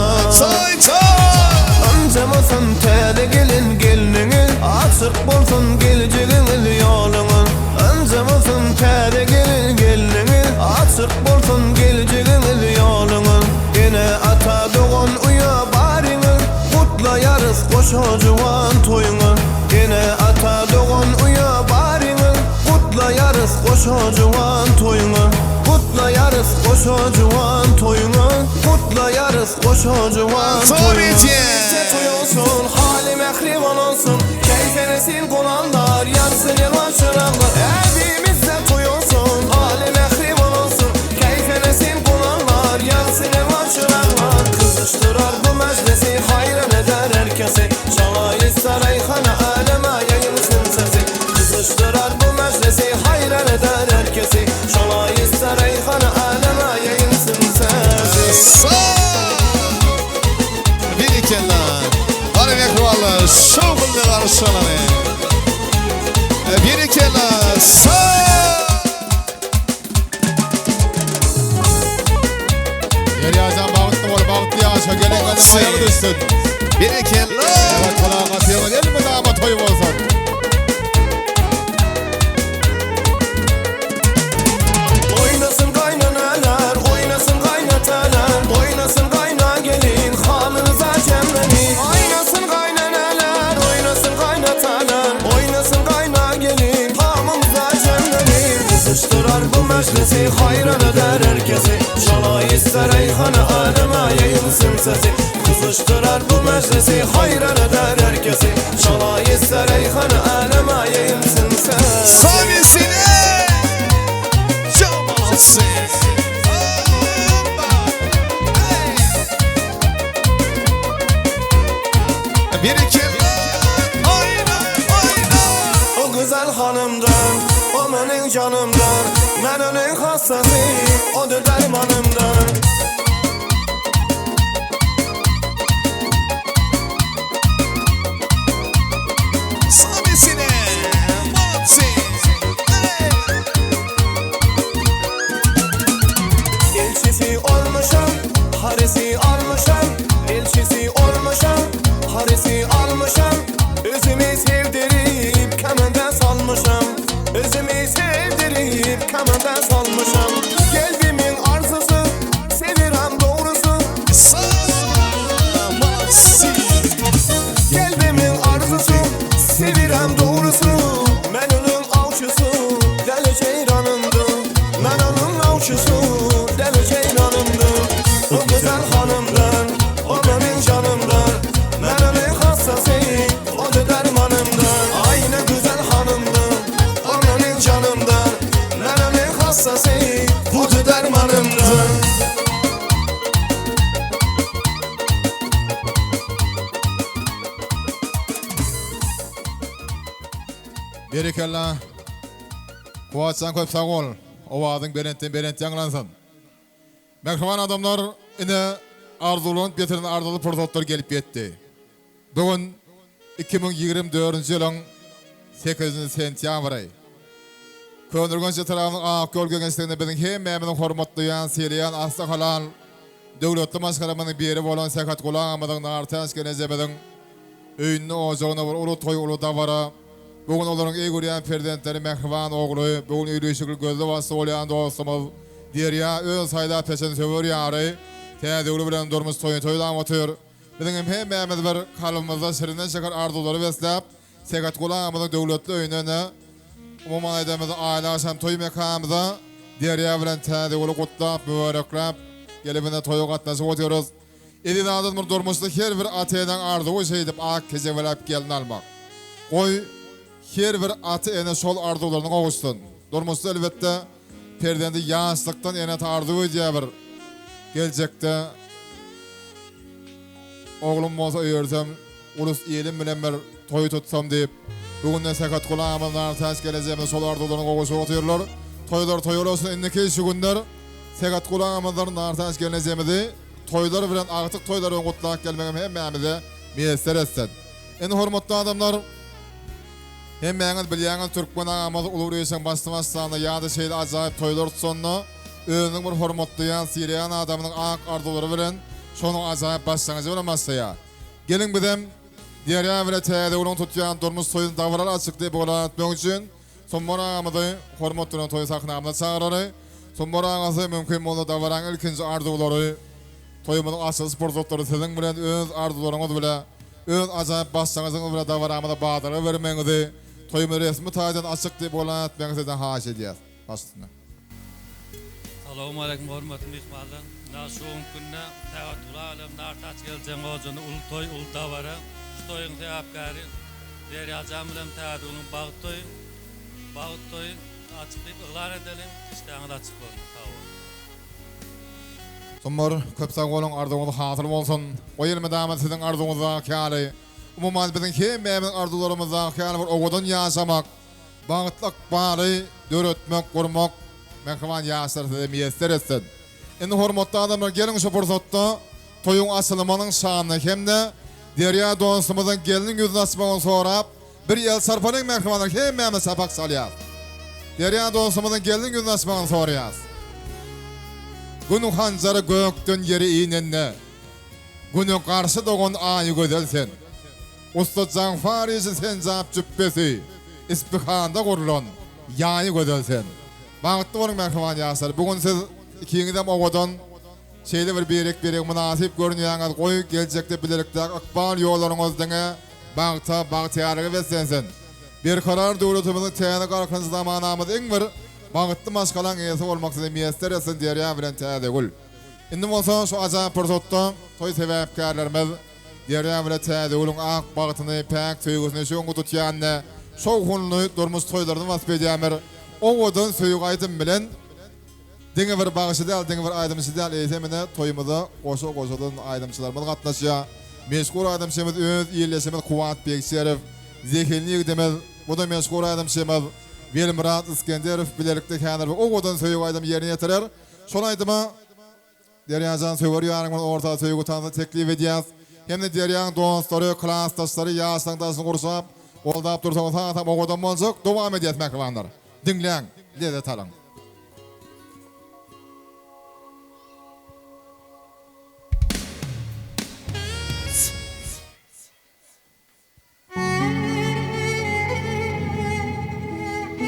Ynjamasyn täze gelin gelniňiz, Açyk bolsun geljegiňiz ýoluňyz. Ynjamasyn täze gelin gelniňiz, Açyk bolsun geljegiňiz ýoluňyz. Ene-ata dogan-uýa baryňyz, Gutlaýarys goşa juwan toýuňyz. Ene-ata dogan-uýa baryňyz, Gutlaýarys goşa juwan toýuňy. Gutlaýarys goşa juwan toýuňy. Gutlaýarys goşa juwan toýuňy. Bize toý olsun, haly mähriban olsun, Keýfe nesil gonanlar, ýansyn elwan çyraglar. Äbimizde toý olsun, haly mähriban olsun, Keýfe nesil gonanlar, ýansyn elwan çyraglar. Gyzyşdyrar bu mejlisi, haýran eder her kesi, Çalaýy saraýhana äleme ýaýylsyn sesi. Gyzyşdyrar bu mejlisi, haýran eder her kesi, Çalaýy saraýhana äleme ýaýylsyn sesi. Berekella. Hany mähribanlar, şowhunly garşy alaly. Berekella. Sag! Derýajan bagtly bol, bagtly ýaşa, gelin gyzyň aýagy düşsün. Berekella. Evet, gulagyňa teňňe elmydama toý bolsun. Oýnasyn gaýnanalar, oýnasyn gaýnatalar, Oýnasyn gaýna gelin, hamyňyza jemleniň. Oýnasyn gaýnanalar, oýnasyn gaýnatalar, Oýnasyn gaýna gelin, hamyňyza jemleniň. Hayran eder herkesi Çalay ister eyhane aleme yayılsın sesi Kızıştırar bu meclisi Hayran eder herkesi Çalay ister eyhane aleme yayılsın sesi Samisine Çalmalısın. Hoppa. Hey. Bir iki oyna oyna. O güzel hanımdan, o benim canımdan Ben onun hastası, odur dermanımdan Samisine Malatsın. Hey. Elçisi olmuşam, harisi almışam Elçisi olmuşam, harisi almışam Özümü sevdirip kemende salmışam Özümü sevdirip kemende salmışam Kalbimin arzusu, sevirem doğrusu Samisine. Kalbimin arzusu, sevirem doğrusu Ben onun avçısı, deli ceyranımdı Ben onun avçısı, deli ceyranımdı O güzel hanımdan, o benim canımdan Ben onun hastası, o da dermanımdan Aynı güzel hanımdı, o benim canımdan Ben onun hastası, bu da dermanımdan Berekella. Kuwatjan köp sag bol. Owazyň belentden belent ýaňlansyn. Mähriban adamlar, ine arzuwlanyp getiren arzyly pursatlar gelip ýetdi. Bu gün 2024-nji ýylyň 8-nji sentýabry. Köneürgenç etrabynyň Ak ýol geňeşliginde biziň hemmämiziň hormatlaýan, sylaýan asly halal, döwletli maşgalamyzyň biri bolan Sähetguly agamyzyň, Nartäç gelnejemiziň öýünde, ojagynda bir uly toý, uly dabara. Bu gün olaryň eý görýän perzentleri, mähriban ogly, bu gün öýli-işikli, gözli-başly bolýan dostumyz Derýa öz saýlap seçen söwer ýary Täzegül bilen durmuş toýuny toýlap otyr. Biziň hem hemmämiz bir kalbymyzda şirinden şeker arzuwlary besläp, Sähetguly agamyzyň döwletli öýüne-de, umuman aýdanymyzda aýly agşam toý mekanymyza Derýa bilen Täzegüli gutlap, mübärekläp, gelip ine toýa gatnaşyp otyrys. Eziz adamlar durmuşda her bir ata-enäň arzuwy şeýdip ak kejebeläp gelin almak. Goý, her bir ata-ene şol arzuwlaryna gowuşsyn. Durmuşda elbetde perzendi ýaşlykdan ene-ata arzuw edýär bir geljekde oglum bolsa öýersem, ulus ilim bilen bir toý tutsam diýip. Bu günde Sähetguly agamyz Nartäç gelejemiz şol arzuwlaryna gowuşyp otyrlar. Toýlar toý bolsun indiki şu günler. Sähetguly agamyzdyr Nartäç gelnejemizi toýlar bilen agtyk toýlary bilen gutlap gelmegem hemmämize miýesser etsin. Indi hormatly adamlar hemmäňiz bilýäňiz türkmen agamyz uly bir işiň başyny başlanda ýa-da şeýle ajaýyp toýlar tutanda özüniň bir hormatlaýan sylaýan adamynyň ak arzuwlary bilen şonuň ajaýyp başlangyjy bilen başlaýar. Geliň bizem Derýa bile Täzegülüň tutýan durmuş toýuny dabaraly açyk diýip yglan etmek üçin Sumbar agamyzy hormat bilen toý sahnamyza çagyraly. Sumbar agasy mümkin bolsa dabaraň ilkinji arzuwlary, toýumyzyň açylyş pursatlary siziň bilen öz arzuwlaryňyz bile, öz ajaýyp başlangyjyňyz bile dabaramyza badalga bermegiňizi, toýumyzy resmi taýdan açyk diýip yglan etmegiňizi sizden haýyş edýäs. Baş üstüne. Salowmaleýkim hormatly myhmanlar. Ynha şu günki günde Sähetguly alem Nartaç geljegiň ojagynda uly toý, uly dabara. Şu toýuň sebäpkäri Derýajan bilen Täzegülüň bagt toýy. Bagt toýy açyk diýip yglan edeliň. Işdäňiz açyk bolsun. Sag boluň. Sumbar, köp sag boluň, arzuwyňyz hasyl bolsun. Goý elmydama siziň arzuwyňyzdaky ýaly, umuman biziň hemmämiziň arzuwlarymyzdaky ýaly bir owadan ýaşamak, Bagtly ykbaly döretmek, gurmak mähriban ýaşlar size miýesser etsin. Indi hormatly adamlar geliň şu pursatda toýuň açylymynyň şanyna hem-de Derýa dostumyzyň gelniň ýüzüni açmagyny sorap bir el çarpalyň mähribanlar hemmämiz çapak çalýas. Derýa dostumyzyň gelniň ýüzüni açmagyny soraýas. Gün hanjary gökden ýere inende, Güne garşy dogan Aýy gözel sen. Ussa Jagfar işi senjap jüpbesi, Ispihanda gurlan ýaýy gözel sen. Bagtly boluň mähriban ýaşlar bu gün siz ikiňizem owadan şeýle bir birek birege mynasyp görünýäňiz goý geljekde bilelikdäki ykbal ýollaryňyz diňe bagta bagtyýarlyga beslensin. Berkarar döwletimiziň täze galkynyş zamanamyz iň bir. Bagtly maşgalaň eýesi bolmak size miýesser etsin Derýa bilen Täzegül. Indi bolsa şu ajaýyp pursatda toý sebäpkärlerimiz Derýa bilen Täzegülüň ak bagtyny, päk söýgüsini şu öňe tutýan şowhunly durmuş toýlaryny wasp edýän bir owadan söýgi aýdym bilen Diňe bir bagşy däl, diňe bir aýdymçy däl, eýsem ine toýumyza goşa-goşadan aýdymçylarymyz gatnaşýar. Meşhur aýdymçymyz öz ildeşimiz Kuwat Begşerow, zehinli ýigidimiz, bu-da meşhur aýdymçymyz Welmyrat Isgenderow bilelikde häzir bir owadan söýgi aýdymy ýerine ýetirer. Şol aýdyma Derýajan söwer ýaryň bilen orta söýgi tansy teklip edýäs. Hem-de Derýaň dostlary, klasdaşlary ýaşlaryň daşyny gurşap, goldap dursaňyz hasam owadan boljak. Dowam edýäs mähribanlar. Diňläň, lezzet alyň.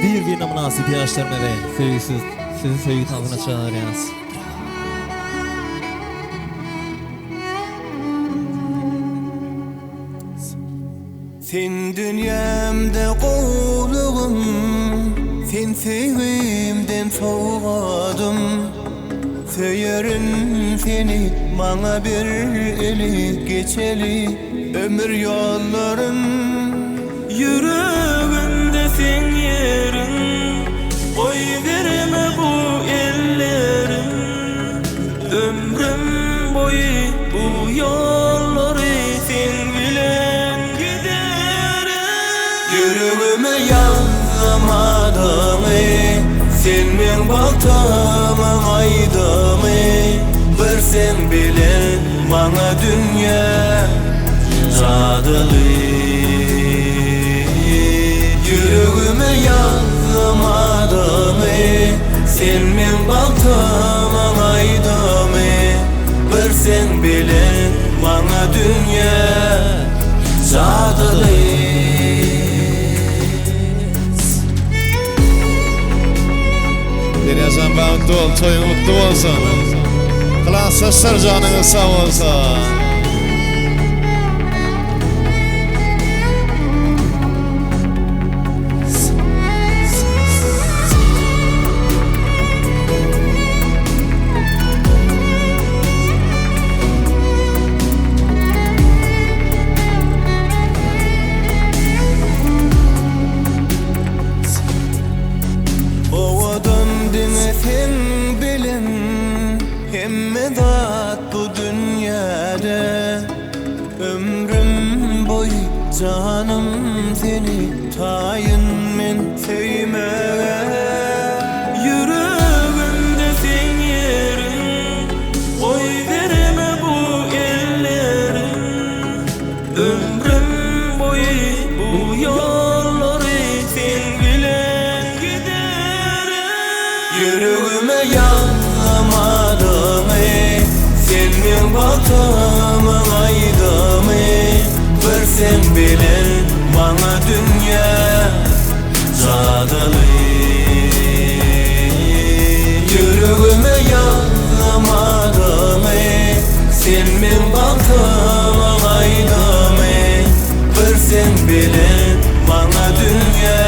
Bir-birine mynasyp ýaşlarymyzy söýgüsiz sizi söýgi tansyna çagyrýarys. Sen dünýämde gowlugym, Sen söýgimden sowgadym. Söýerin seni, maňa ber eli, Geçeli ömür ýollaryn. Ýüregimde seň ýeriň, Goýberme bu ellerim. Ömrüm boýy bu ýollary seň bilen giderin. Ýüregime ýazdym adyňy, Sen meň bagtymyň aýdymy. Bir sen bilen maňa dünýä jadyly. Ýüregime ýazdym adyňy, Sen meň bagtymyň aýdymy. Bir sen bilen maňa dünýä jadyly. Derýajan bagtly bol, toýuň gutly bolsun. Klasdaşlar janyňyz sag bolsun. Owadan diňe seň bilen hemme zat bu dünýäde Ömrüm boýy janym seni taýyn men söýmäge. Ýüregimde seň ýeriň Goýberme bu ellerim Ömrüm boýy bu ýollary seň bilen giderin. Ýüregime ýazdym adyňy, Sen meň bagtymyň aýdymy. Bir sen bilen maňa dünýä jadyly. Ýüregime ýazdym adyňy, Sen meň bagtymyň aýdymy. Bir sen bilen maňa dünýä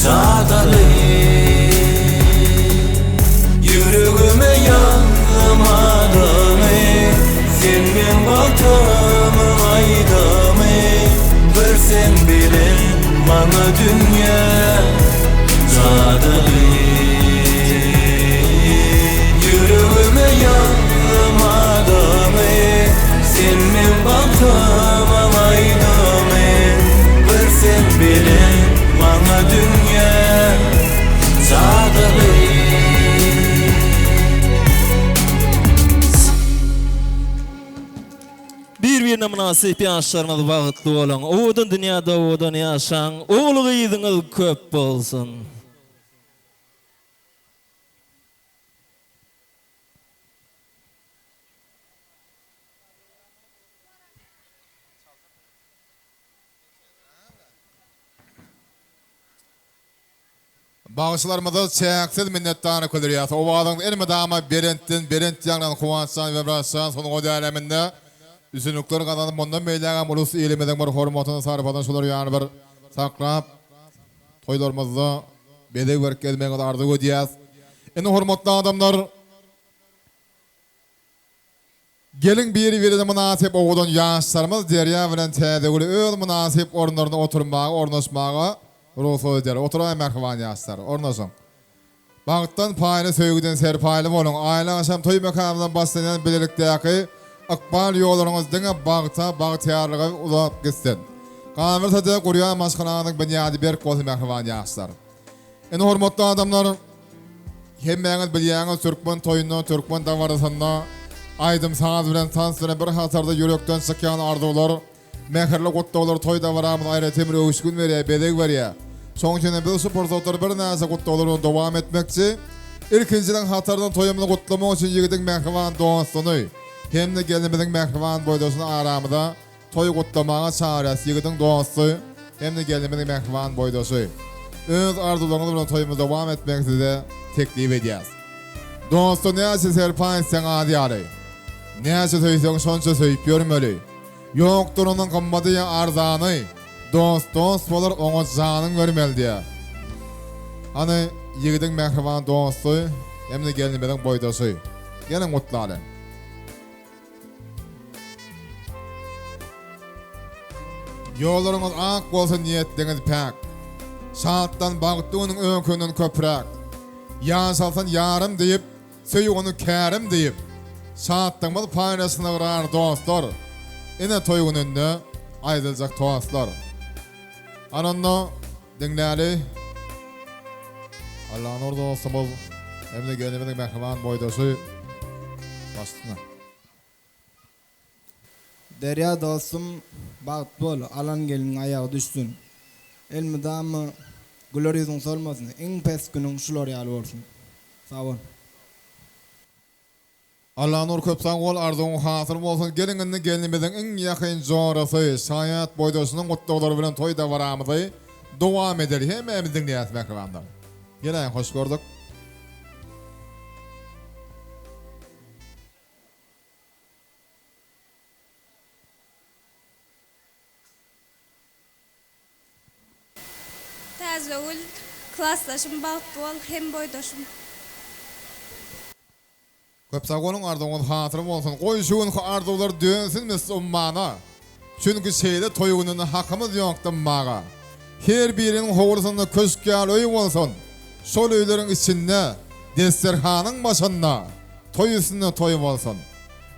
Çagaly Ýüregime ýazdym adyňy Sen meň bagtymyň aýdymy Bir sen bilen maňa dünýä jadyly Ýüregime ýazdym adyňy Sen meň bagtymyň aýdymy Bir sen bilen maňa dünýä jadyly. Bir-birine mynasyp ýaşlaryňyz bagtly boluň, owadan dünýäde owadan ýaşaň, ogul-gyzyňyz köp bolsun! Bagşylarymyza çäksiz minnetdarlyk bildirýäs. Owazyňyz elmydama belentden belent ýaňlan Kuwançjan we Myratjan sungat äleminde üstünlikler gazanyp mundan beýlägem ulus ilimiziň bir hormatyny sarpasyny şular ýaly bir saklap toýlarymyzda. bezeg berip gezmegiňizi arzuw edýäs. Indi hormatly adamlar, geliň biri-birine mynasyp owadan ýaşlarymyz Derýa bilen Täzegüli öz mynasyp orunlarynda oturmaga, ornaşmaga rugsat edeli. Oturaýyň mähriban ýaşlar, ornaşyň. Bagtdan paýly, söýgüden serpaýly boluň! Aýly agşam toý mekanymyzdan başlanýan bilelikdäki ykbal ýollaryňyz diňe bagta, bagtyýarlyga uzap gitsin! Galyberse-de, gurýan maşgalaňyzyň binýady berk bolsun mähriban ýaşlar! Indi hormatly adamlar, hemmäňiz bilýäňiz türkmen toýunda, türkmen dabarasynda aýdym-saz bilen, tans bilen bir hatarda ýürekden çykýan arzuwlar, Mähirli gutlaglar toý dabaramyza aýratyn bir öwüşgin berýär, bezeg berýär. Şonuň üçin hem biz şu pursatlary birnäçe gutlaglar bilen dowam etmekçi. Ilkinjileriň hatarynda toýumyzy gutlamak üçin ýigidiň mähriban dostuny hem-de gelnimiziň mähriban boýdaşyny aramyza toý gutlamaga çagyrýas. Ýigidiň dosty hem-de gelnimiziň mähriban boýdaşy. Öz arzuwlaryňyz bilen toýumyzy dowam etmegi size teklip edýäs. Dosta näçe serpaý etseň az ýaly. Näçe söýseň şonça söýüp ýörmeli. Ýokdur onuň gymmady ýa arzany, Dost dost bolar oňa janyň bermeli diýýär. Hany ýigidiň mähriban dosty hem-de gelnimiziň boýdaşy. Geliň gutlaly. Ýollaryňyz ak bolsun niýetliňiz päk. Şatlan bagtly günüň öňkünden köpräk. Ýaşalsyn ýarym diýip Söý ony kärim diýip, Şatlygymyz paýlaşsyn ygrar dostlar. Ine toý gününde aýdyljak tostlar. Hany onda diňläli. Allanur dostumyz hem-de gelnimiziň mähriban boýdaşy başyna. Derýa dostum bagtly bol alan gelniň aýagy düşsün. Elmydama güler ýüzüň solmasyn iň pes günüň şular ýaly bolsun. Sag bol. Allanur köp sag bol arzuwyň hasyl bolsun geliň indi gelnimiziň iň ýakyn jorasy Şaýat boýdaşynyň gutlaglary bilen toý dabaramyzy dowam edeli hemmämiz diňleýäs mähribanlar geläýiň hoş gördük. Täzegül klasdaşym bagtly bol hem boýdaşym. Köp sag boluň arzuwyňyz hasyl bolsun goý şu günki arzuwlar dönsün misli ummana çünki şeýle toý gününde hakymyz ýok dymmaga her biriniň howlusynda köşk ýaly öý bolsun şol öýleriň içinde desterhanyň başynda toý üstünde toý bolsun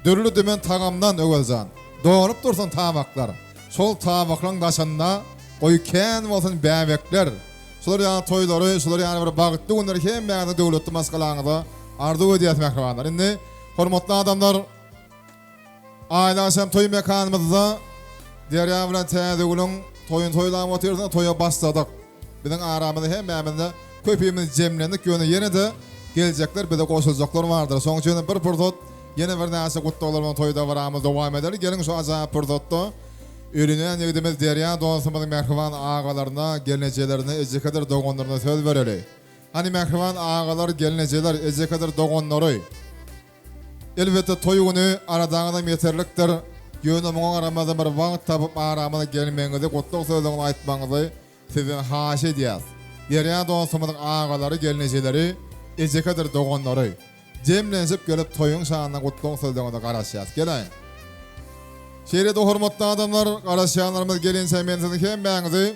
dürli dümen tagamdan Öwezjan dolup dursun tabaklar Şol tabaklaň daşynda goý kän bolsun bäbekler. Şular ýaly toýlary, şular ýaly bir bagtly günleri hemmäňiziň döwletli maşgalaňyza arzuw edýäs mähribanlar. Indi hormatly adamlar Aýly agşam toý mekanymyzda Derýa bilen Täzegülüň toýuny toýlap otyrys, toýa başladyk. Biziň aramyzda hemmämizde köpimiz jemlendik, ýöne ýene-de geljekler bize goşuljaklar bardyr. Şonuň üçin hem bir pursat ýene birnäçe gutlaglar bilen toý dabaramyzy dowam edeli. Geliň şu ajaýyp pursatda öýlenýän ýigidimiz Derýa dostumyzyň mähriban agalaryna, gelnejelerine, ejekedir doganlaryna söz bereli. Hany mähriban agalar, gelnejeler, ejekedir doganlary! Elbetde toý güni aladaňyzam ýeterlikdir. Ýöne muňa garamazdan bir wagt tapyp aramyza gelmegiňizi, gutlag sözleriňizi aýtmagyňyzy sizden haýyş edýäs. Derýa dostumyzyň agalary, gelnejeleri, ejekedir doganlary. Jemlenşip gelip toýuň şanyna gutlag sözleriňize garaşýas. Geläýiň. Şeýle-de hormatly adamlar, garaşýanlarymyz gelinçä men siziň hemmäňizi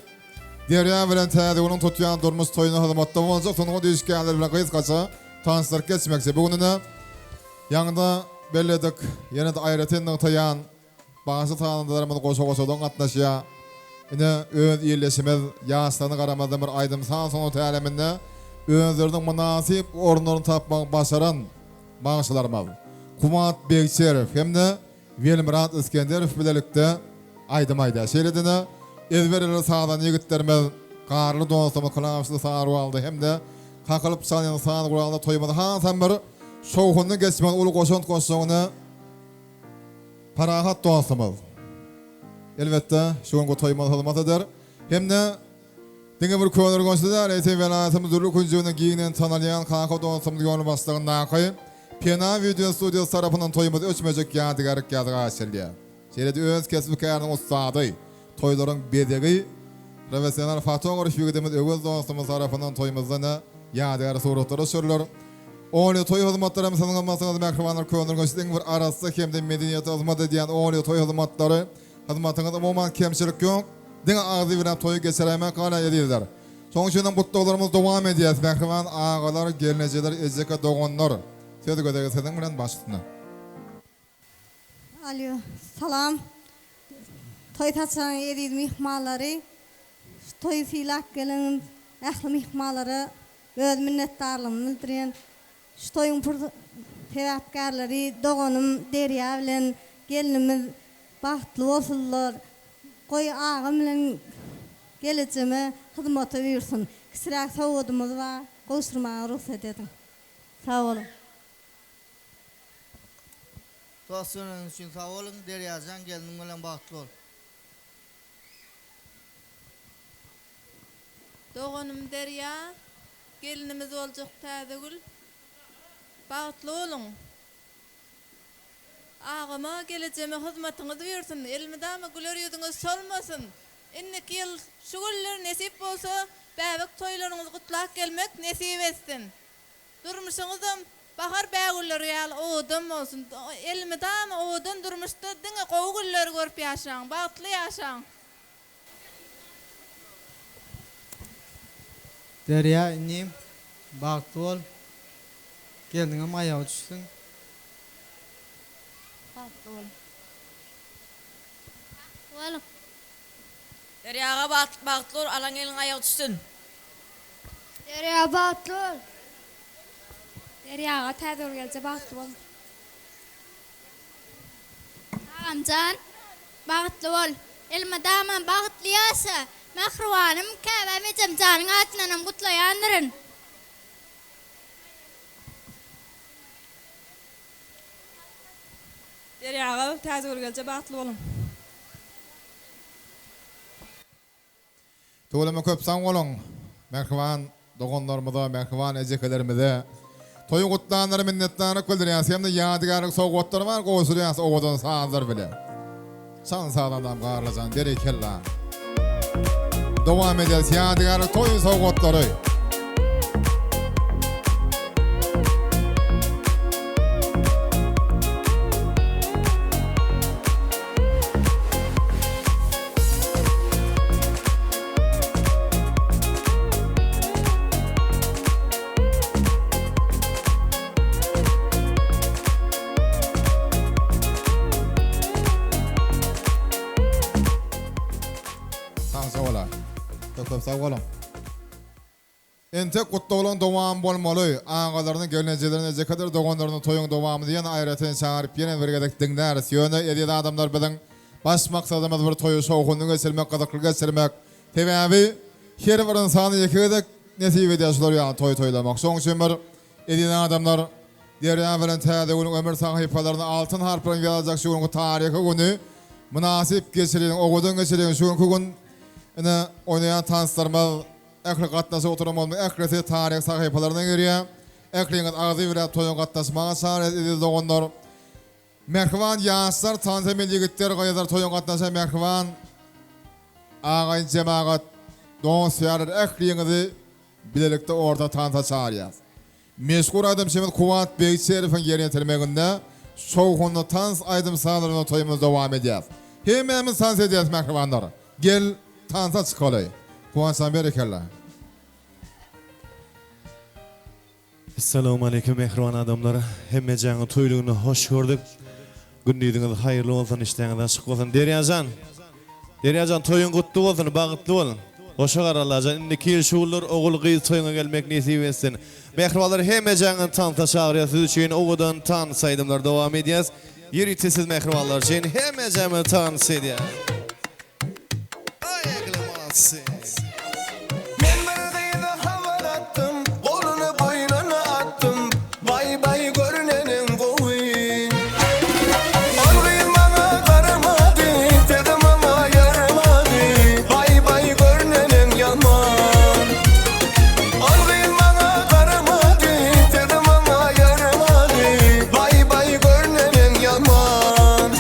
Derýa bilen Täzegülüň tutýan durmuş toýuna hyzmatda boljak sungat işgärleri bilen gysgaça tanyşdyryp geçmekçi. Bu gününe ýaňyda belledik, ýene-de aýratyn nygtaýan bagşy sazandalarymyz goşa-goşadan gatnaşýar. Ine, öz ildeşimiz ýaşlaryna garamazdan bir aýdym-saz sungaty äleminde özleriniň mynasyp orunlaryny tapmagy başaran bagşylarymyz Kuwwat Begçerow hem-de Welmyrat Isgenderow bilelikde aýdym aýdýar. Şeýle-de ezber eli sazan ýigitlerimiz Garly dostumyz klawişli saz guralda hem-de kakylyp çalynýan saz guralda toýumyzy hasam bir şowhunly geçmegine uly goşant goşjagyny Parahat dostumyz elbetde şu günki toýumyza hyzmat eder hem-de diňe bir Köneürgençde däl, eýsem welaýatymyz dürli künjeginde giňden tanalýan Kaka dostumyz ýolbaşçylygyndaky Pena wideo studiýasy tarapyndan toýumyz öçmejek ýadygärlik ýazga geçirilýär. Şeýle-de öz kesbi-käriniň ussady, toýlaryň bezegi. Professional fotograf ýigidimiz Öwez dostumyz tarapyndan toýumyzda ne ýadygär suratlar düşüriler. Olýa toý hyzmatlary hem siziň hyzmatyňyzda mähribanlar Köneürgençde iň bir arassa hem-de medeniýete hyzmat edýän Olýa toý hyzmatlary hyzmatyňyz umuman kemçilik ýok. Diňe agzy bilen toýy geçiräýmek galýar ezizler. Şonuň üçin hem gutlaglarymyzy dowam edýäs mähriban agalar, gelnejeler, ejeke doganlar. Söz gezegi siziň bilen baş üstüne. Alýo, salam. Toý saçagyň eziz myhmanlary, şu toýy sylap gelen ähli myhmanlara öz minnetdarlygymy bildirýän. Şu toýuň sebäpkärleri doganym Derýa bilen gelnimiz bagtly bolsunlar. Goý agam bilen gelejeme hyzmata buýursyn. Kiçiräk sowgadymyz bar, gowşurmaga rugsat ediň. Sag boluň. Dost sözüňiz üçin sag boluň Derýajan gelniň bilen bagtly bol. Doganym Derýa, gelinimiz boljak Täzegül. Bagtly boluň. Agama, gelejeme hyzmatyňyz buýursyn, elmydama güler ýüzüňiz solmasyn. Indiki ýyl şu günler nesip bolsa bäbek toýlaryňyzy gutlap gelmek nesip etsin. Durmuşyňyzam bahar bägülleri ýaly owadan bolsun. Elmydama owadan durmuşda diňe gowy günleri görüp ýaşaň. Bagtly ýaşaň. Derýa inim bagtly bol gelniňem aýagy düşsün. Bagtly boluň. Bagtly boluň. Derýa aga bagtly bol alan gelniň aýagy düşsün. Derýa bagtly bol. Derýa aga Täzegül gelje bagtly bol. Agamjan bagtly bol. Elmydama bagtly ýaşa. Mähribanym käbäm ejemjanyň adyndanam gutlaýandyryn. Derýa aga Täzegül gelje bagtly boluň. Tüweleme köp sag boluň mähriban doganlarymyza mähriban ejekelerimize toýy gutlanlara minnetdarlyk bildirýäs hemde ýadygärlik sowgatlar bar gowşurýas owadan sazlar bile Çal sazandam Garlyjan berekella Dowam edýäs ýadygärlik toý sowgatlary. Sagja bola. Köp köp sag boluň. Entek gutlaglaryň dowamy bolmaly. Agalaryny, gelnejelerini, ejekedir doganlaryny toýuň dowamyny ýene aýratyn çagyryp ýene bir gezek diňläris. Ýöne eziz adamlar biziň baş maksadymyz bir toýy şowhunly geçirmek, gyzykly geçirmek. Sebäbi her bir ynsana ýeke gezek nesip edýär şular ýaly toý toýlamak. Şoň üçin bir eziz adamlar Derýa bilen täze günüň ömür sahypalaryna altyn harplaryň ýazyljak şu günki taryhy güni mynasyp geçireliň, owadan geçireliň. Şu günki gün ine oýnaýan tanslarymyz Ähli gatnaşyp oturan bolmaly ählisi taryh sahypalaryna girýär. Ähliňiz agzybirläp toýa gatnaşmaga çagyrýas eziz doganlar. Mähriban ýaşlar tans emeli ýigitler gyzlar toýa gatnaşan mähriban agaýyn jemagat dost ýarlar ähliňizi bilelikde orta tansa çagyrýas. Meşhur aýdymçymyz Kuwat Begçerowyň ýerine ýetirmeginde şowhunly tans aýdym-sazlar bilen toýumyzy dowam edýäs. Hemmämiz tans edýäs mähribanlar. Gel tansa çykaly. Kuwançjan berekella. Essalawmaleýkim mähriban adamlar hemmejäňi toýlugyna hoş gördük gündiziňiz haýyrly bolsun işdäňiz açyk bolsun Derýajan Derýajan toýuň gutly bolsun bagytly bol goşa gar Allajan indiki ýyl şu günler ogul gyz toýuňa gelmek nesip etsin mähribanlar hemmejäňi tansa çagyrýas siz üçin owadan tans aýdymlar dowam edýäs Ýörite siz mähribanlar üçin hemmejämiz tans edýäs. Men bir gyza habar atdym, Goluny boýnuna atdym, Baý baý görneniň gowy. Ol gyz maňa garamady, Sözüm oňa ýaramady, Baý baý görneniň ýaman. Ol gyz maňa garamady, Sözüm oňa ýaramady, Baý baý görneniň ýaman.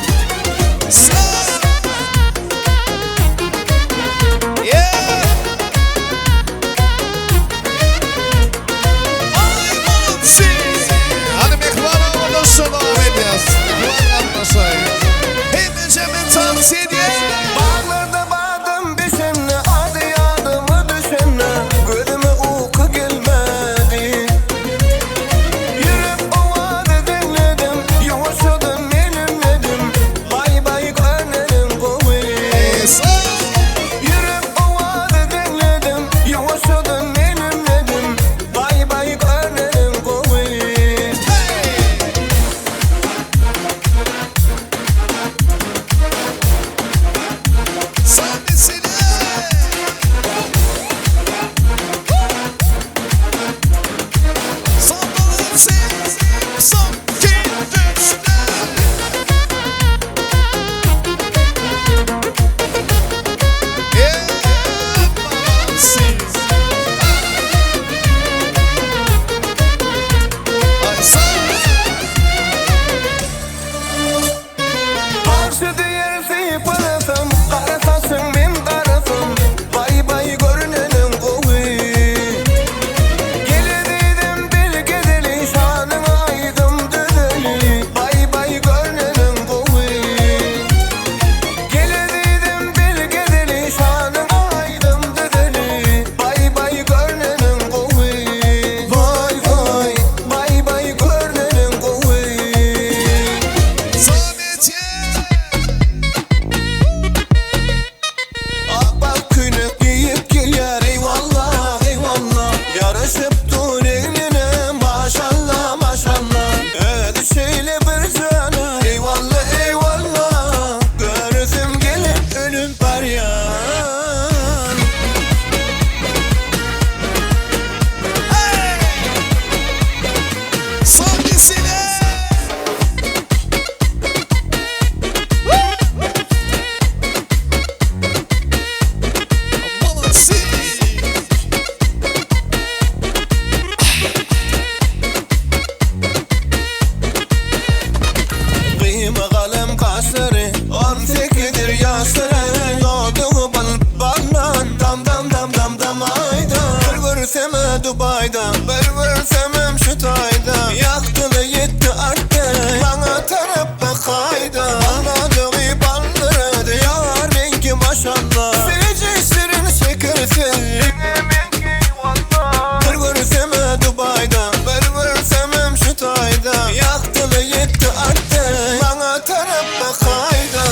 Dubaýda Bir görsemem şu taýda Ýagtyly ýetdi artdy Maňa tarap bakaýda Baldadygy baldyrady Ýar meňki maşalla Süýji şirin şeker sen Diňe meňki walla Bir görsemä Dubaýda Bir görsemem şu taýda Ýagtyly ýetdi artdy Maňa tarap bakaýda.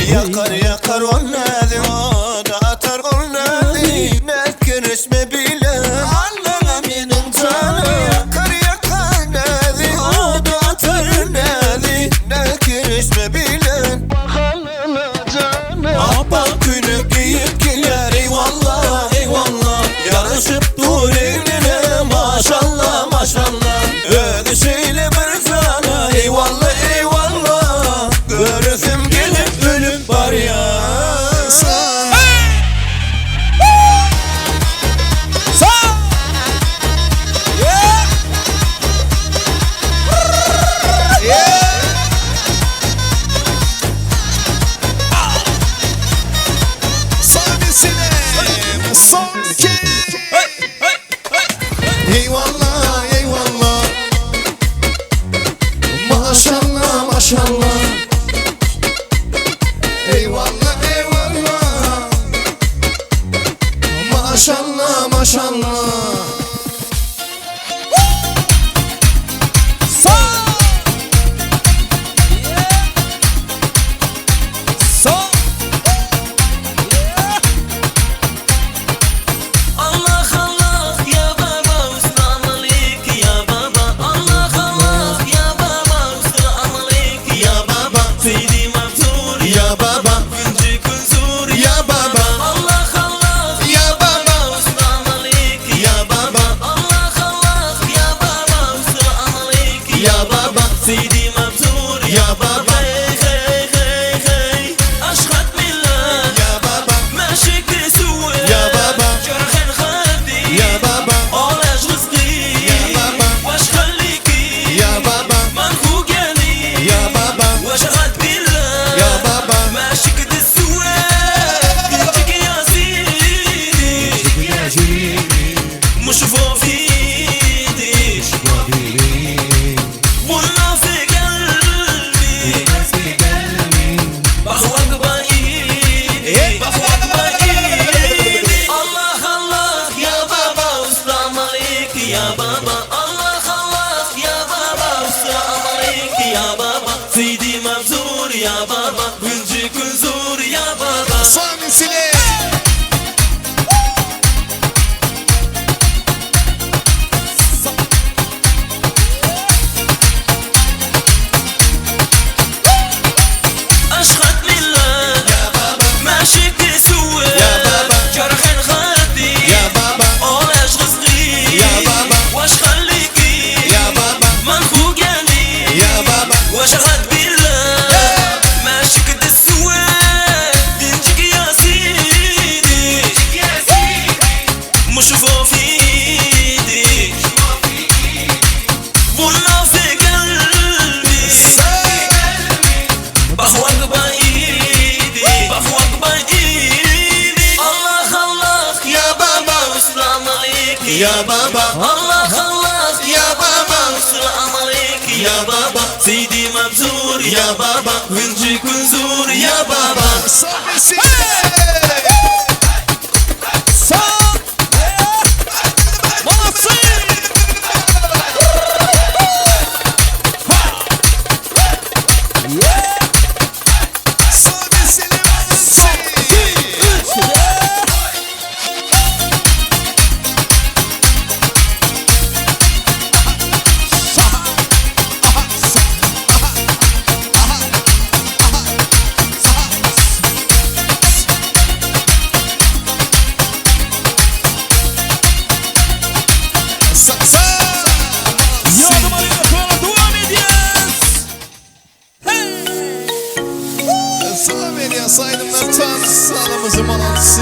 Ýakar ýakar ol näzi Oda atar ol näzi Näz-kereşme bile Allaňa meniň janym Ýakar ýakar näzi Oda atar näzi Näz-kereşme bile Bahalyna janym Appak köýnek geýip gelýär Eýwalla, eýwalla Ýaraşyp dur egnine Maşalla, maşalla Özi şeýle bir jana Eýwalla, eýwalla Göresim gelip ölüp barýan. Eyvallah eyvallah Maşallah maşallah Eyvallah eyvallah Maşallah maşallah Allah Allah ya baba ustamalik ya baba Allah Allah ya baba ustamalik ya baba Seydi Mabzur ya baba Günci Kunzur ya baba Allah Allah ya baba ustamalik ya baba Allah Allah ya baba ustamalik ya baba Seydi Mabzur ya baba Hey hey hey hey Aşkat millet ya baba Maşik suwe ya baba Jarhan khadi ya baba Olaş rızkı ya baba Waş khaliki ya baba Man khugani ya baba Waş gad billah ya baba Maşik suwe Gıcık ya sidi مش فوفيدي والله في قلبي بهواك بايدي بهواك بايدي الله الله يا بابا والسلام عليك يا بابا الله الله يا بابا والسلام عليك يا بابا سيدي مبزور يا بابا ونجي كنزور يا بابا Sami Sile أشخط لله ya baba ماشي تسوى ya baba جرح خدي ya baba علاش غزلي ya baba واش خليكي ya baba من خوجاني ya baba واش غاد بالله ماشي كد السوا دنجك يا سيدي مش فوفيدي والله في قلبي بهواك بايدي بهواك بايدي الله الله ya baba والسلام عليك ya baba الله الله ya baba والسلام عليك ya baba سيدي مبزور ya baba ونجي كنزور ya baba Sami Sile Sami Sile Yardım arıyor, devam ediyoruz. Salam ediyor saydımlar tam salamızı malansı.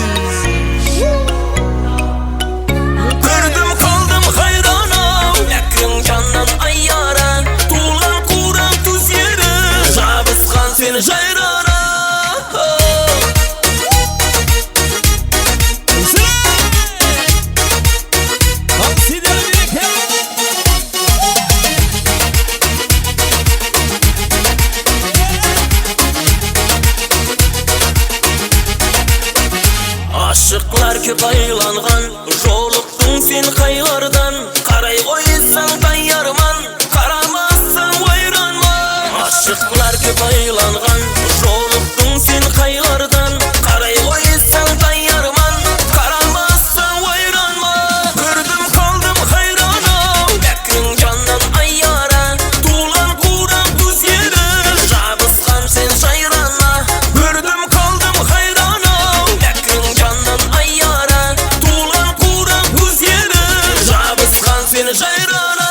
Aşyklar gaýlangan, Jolukdyň sen kaýlardan, Garaý goýsaň taýýarman, Garamasaň waýranman. Aşyklar gaýlangan, Jolukdyň sen kaýlardan, Garaý goýsaň taýýarman, Garamasaň waýranman. Gördüm kaldym haýrana, Mäkriň jandan aýara, Tulan guran düz ýere, Jabysgan sen jaýrana. Gördüm kaldym haýrana, Mäkriň jandan aýara, Tulan guran düz ýere, Jabysgan sen jaýrana.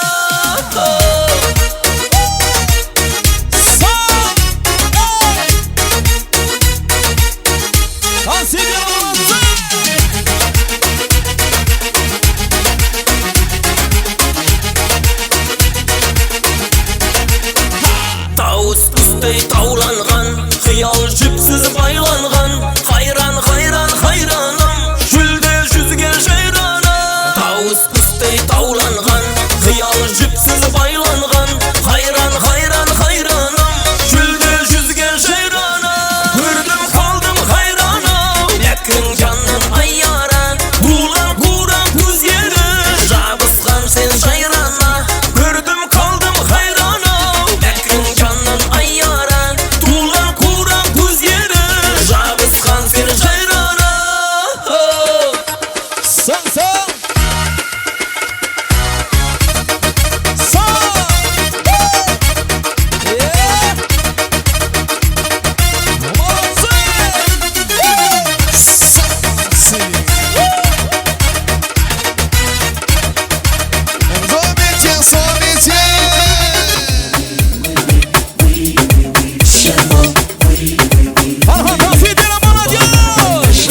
Dans edýär Tawus guşdaý tawlangan, Hyýal jüpsüz baýlangan, Haýran, haýran, haýranam, Jülde jüzge jaýrana. Tawus guşdaý tawlangan, Hyýal jüpsüz baýlangan, Haýran, haýran, haýranam, Jülde jüzge jaýrana. Gördüm kaldym haýrana, Mäkriň jandan aýara, Bulan guran güz ýere, Jabysgan sen jaýrana. Gördüm kaldym haýrana, Mäkriň jandan aýara, Tulan guran güz ýere, Jabysgan sen jaýrana. San san. San. Yeah. Молодцы. 左边见，左边见。 Farhan dans edýär молодежь.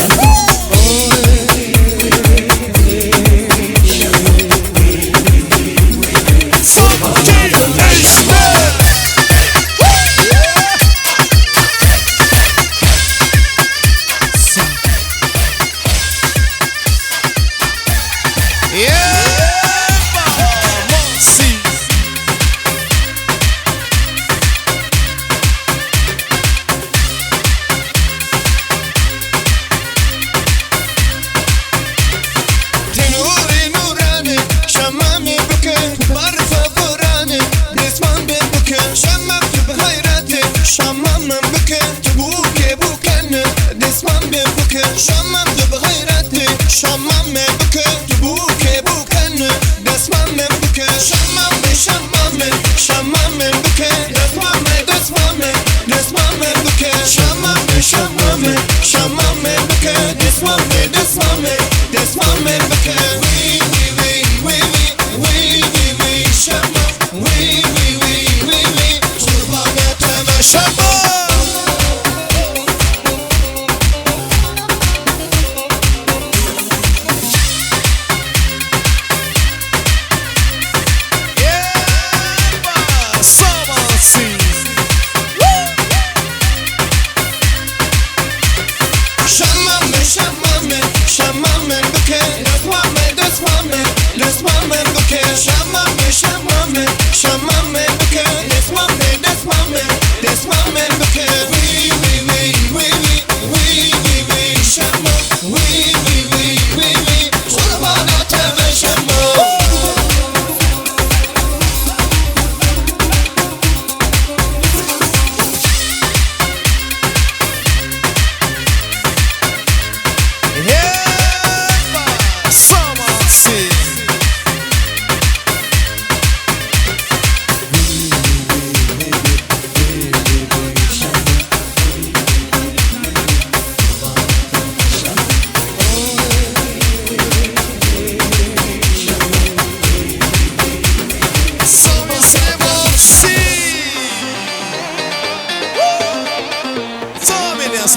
Nuri nurani, şamami büke, barfa burani, resman be büke, şamam tüb hayrati, şamam büke, tübuke bukeni, resman be büke, şamam tüb hayrati, şamam büke, tübuke bukeni, resman be büke, şamam be şamam be, şamam büke, resman be resman be, resman be büke, şamam be şamam be, şamam büke, resman be resman be, resman be büke. We we we we we we we we şamam, we we we we we kurban eteme şamam. Şamam şamam şamam büke, resmam resmam resmam büke, şamam şamam şamam büke, resmam resmam resmam büke. We we we we we we we we şamam, we we we we we kurban eteme şamam.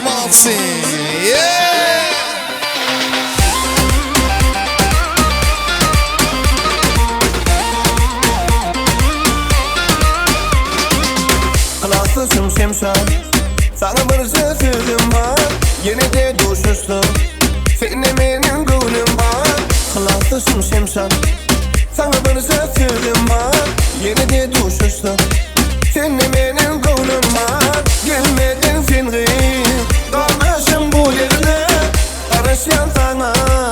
Молодцы! Yeah! Klaslaşım şemşan Sana bir sözüm var Yine de duşuştum Seninle benim gönlüm var Klaslaşım şemşan Sana bir sözüm var Yine de duşuştum Seninle benim gönlüm var Gelmedin sen gıyım Kardeşim bu yerine Karışyan sana.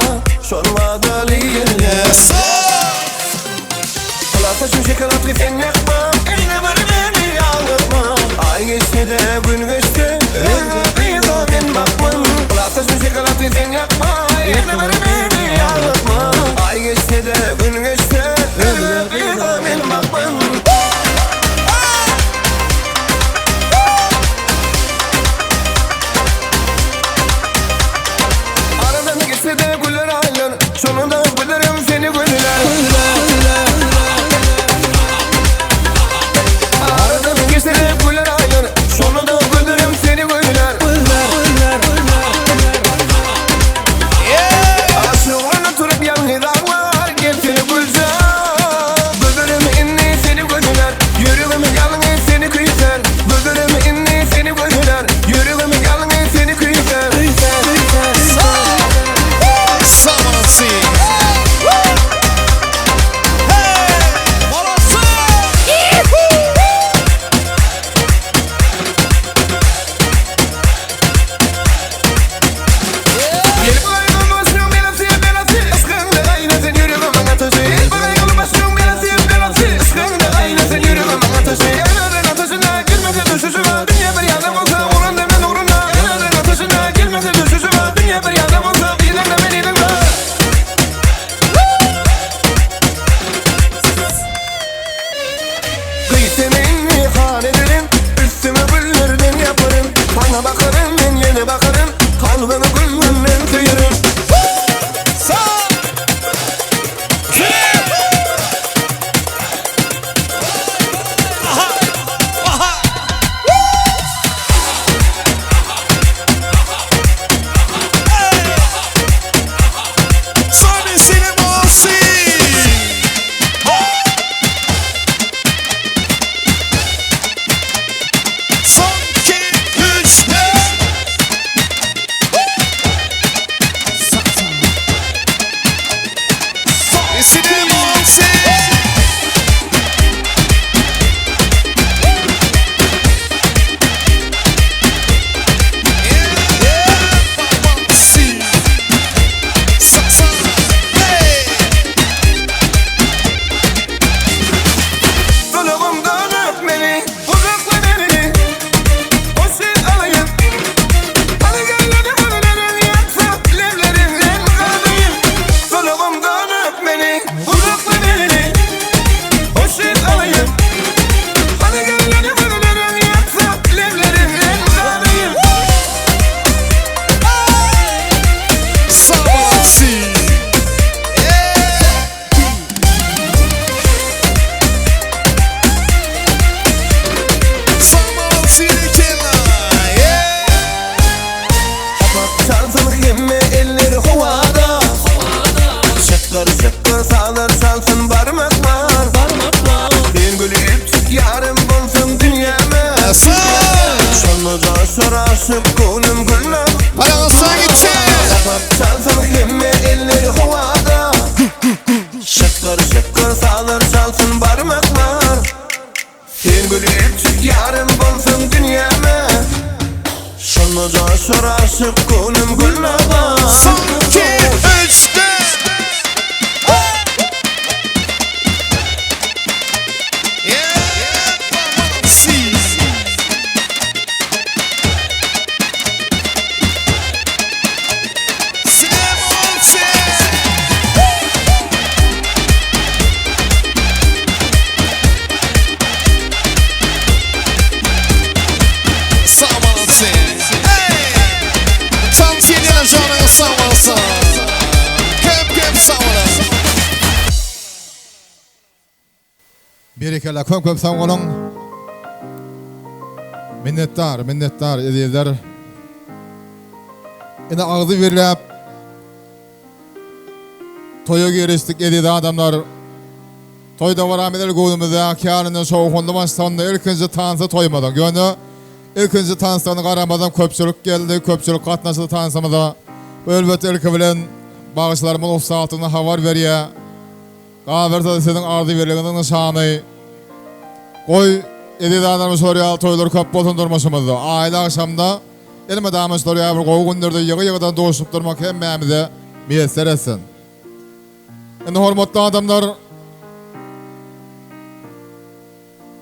Klasdaşym şokoladly sen ýakma Ine bir meni ýalňytma Aý geçse-de gün geçse Özge gyza men bakman Klasdaşym şokoladly sen ýakma Ine bir meni ýalňytma Aý geçse-de gün geçse Özge gyza men bakman. Aradan geçse-de güller aýlar, Şonda-da bilirim seni gözlär. Aradan geçse-de güller aýlar, Şonda-da bilirim seni gözlär. Aşygyny turup ýalňyz aglar, Gelsene Güljan. Gözlerim indi seni gözlär, Ýüregim ýalňyz seni küýsär. Gözlerim indi seni gözlär, Ýüregim ýalňyz seni küýsär. Gelip gaýgyly başyň belasy, belasy, Yşkyňda gaýnasyn ýüregimiň ataşy. Gelip gaýgyly başyň belasy, belasy, Yşkyňda gaýnasyn ýüregimiň ataşy. Ýanaryn ataşyna, gelmese duşuşyga, Dünýe bir ýana bolsa, uranda men ugruna. Ýanaryn ataşyna, gelmese duşuşyga, Dünýe bir ýana bolsa, yzyňda men yzyňda. Gyz seni indi han ederin, Üstüňe güllerden ýaparyn. Saňa bakaryn men ýene bakaryn, Kalbyňy gül-gülden söýerin. Dulugymdan öp meni, gujakla meni, Hoş el alaýyn. Hany gel-de gözleriň ýatsa, lebleriňden ganaýyn. Dulugymdan öp meni, gujakla meni, Hoş el alaýyn. Hany gel-de gözleriň ýatsa, lebleriňden ganaýyn. Çalsyn hemme eller howada Şykyr şykyr sazlar çalsyn barmaklar Sen gülüp çyk ýarym bolsun dünýäme Şonda joşar aşyk göwnüm gülläp Çalsyn hemme eller howada Şykyr şykyr sazlar çalsyn barmaklar Sen gülüp çyk ýarym bolsun dünýäme Şonda joşar aşyk göwnüm gülnaba. Berekella köp köp sag boluň. Minnetdar, minnetdar ezizler. Ine agzy birläp toýa girişdik eziz adamlar. Toý dabaramyz el göwnümizdäki ýalyndan şowhunly başlandy. Ilkinji tansy toýumyzyň. Ýöne ilkinji tansdan garamazdan köpçülik geldi, köpçülik gatnaşdy tansymyza. Bu elbetde ilki bilen bagşylarymyz ussatlygyny habar berýär. Galyberse-de siziň agzybirligiňiziň nyşany. Goý, eziz adamlar şolar ýaly toýlar köp bolsun durmuşymyzda. Aýly agşamda elmydama şular ýaly bir gowy günlerde ýygy-ýygydan duşup durmak hemmämize miýesser etsin. Indi hormatly adamlar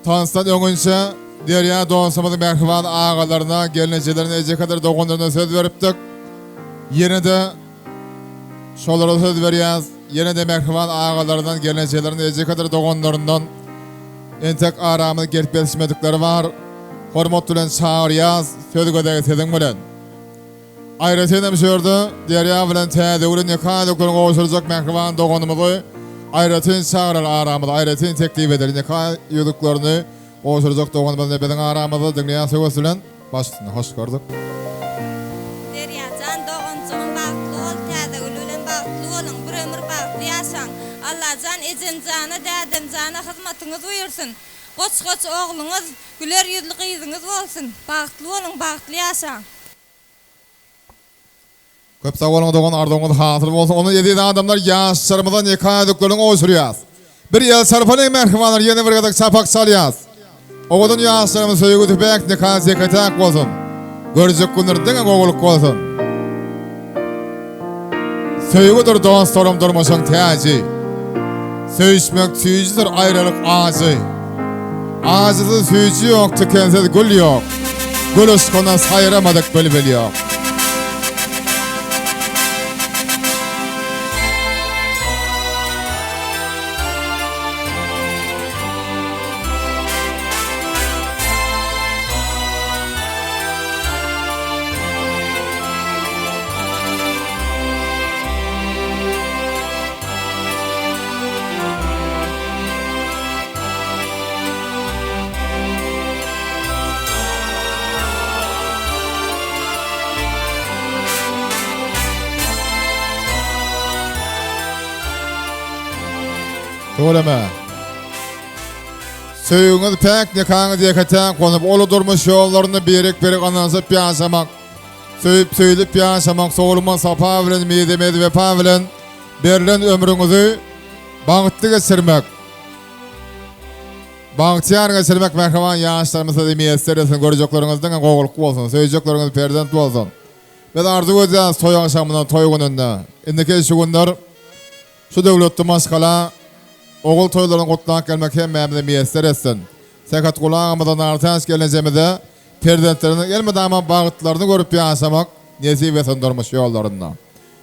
tansdan öňünçä Derýa dostumyzyň mähriban agalaryna, gelnejelerine, ejekedir doganlaryna söz beripdik. Ýene-de şolara söz berýäs. Ýene-de mähriban agalaryndan, gelnejelerine, ejekedir doganlaryndan entek aramyza gelip ýetişmedikleri bar. Hormat bilen çagyrýas. Söz gezegi siziň bilen. Aýratyn hem şu ýerde Derýa bilen Täzegüli nika ýüzüklerini gowşurjak mähriban doganymyzy aýratyn çagyraly aramyza, aýratyn teklip edeli. Nika ýüzüklerini gowşurjak doganymyz ine biziň aramyzda diňleýän söwes bilen baş üstüne hoş gördük. Derýajan doganjygym bagtly bol Täzegül bilen bagtly boluň bir ömür bagtly ýaşaň Allajan ejemjana dädemjana hyzmatyňyz buýursyn goç goç ogluňyz güler ýüzli gyzyňyz bolsun bagtly boluň bagtly ýaşaň. Köp sag boluň dogan arzuwyňyz hasyl bolsun onda eziz adamlar ýaşlarymyza nika ýüzüklerini gowşurýas. Bir el çarpalyň mähribanlar ýene bir gezek çapak çalýas. Owadan ýaşlarymyz söýgüsi päk nikasy ýeke täk bolsun. Görjek günleri diňe gowulyk bolsun. Söýgüdir dostlarym durmuşyň täji. Söýüşmek süýjüdir aýralyk ajy. Ajysyz süýji ýok, tikensiz gül ýok. Gül yşkyna saýramadyk bilbil ýok. Tüweleme. Söýgüňiz päk, nikaňyz ýeke-täk bolup, uly durmuş ýollarynda birek-birek ynanyşyp ýaşamak, söýüp söýlüp ýaşamak, sowulmaz sapa bilen, mizemez wepa bilen berlen ömrüňizi bagtly geçirmek, bagtyýar geçirmek mähriban ýaşlarymyz size miýesser etsin, görjekleriňiz diňe gowulyk bolsun, söýjekleriňiz perzent bolsun. Biz arzuw edýäris toý agşamynda, toý gününde. Indiki şu günler şu döwletli maşgala ogul toýlaryny gutlap gelmek hemmämize miýesser etsin. Sähetguly agamyza, Nartäç gelnejemize perzentleriniň elmydama bagtlaryny görüp ýaşamak nesip etsin durmuş ýollarynda.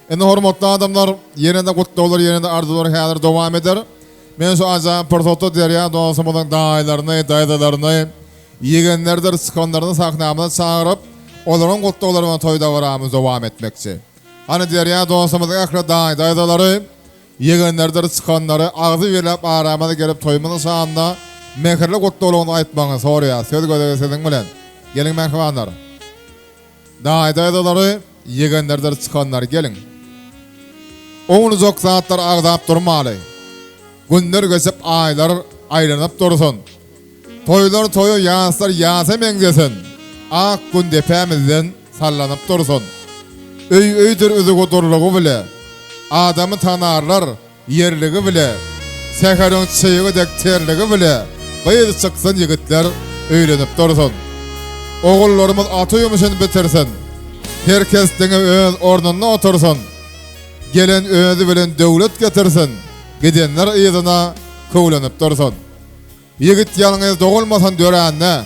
Indi hormatly adamlar, ýene-de gutlaglar, ýene-de arzuwlar häzir dowam eder. Men şu ajaýyp pursatda Derýa dostumyzyň daýylaryny, daýzalaryny, ýegenleridir çykanlaryny sahnamyza çagyryp, olaryň gutlaglary bilen toý dabaramyzy dowam etmekçi. Hany Derýa dostumyzyň ähli daýy-daýzalary, ýegenleridir çykanlary agzy birläp aramyza gelip toýumyzyň şanyna mähirli gutlaglaryňyzy aýtmagyňyzy soraýas. Söz gezegi siziň bilen. Geliň mähribanlar. Daýy-daýzalary, ýegenlerdir çykanlar geliň. Ownujak zatlar agzap durmaly. Günler geçip aýlar aýlanyp dursun. Toýlar toýa ýaslar ýasa meňzesin. Ak gün depämizden sallanyp dursun. Öý öýdür üzügi durlugy bile. Adamy tanarlar Ýerligi bile, säheriň çygy dek terligi bile gyz çyksyn ýigitler öýlenip dursun. Ogullarymyz ata ýumşuny bitirsin. Her kes diňe öz ornunda otursyn. Gelen özi bilen döwlet getirsin, gidenler yzyna köwlenip dursun. Ýigit ýalňyz dogulmasyn dörände,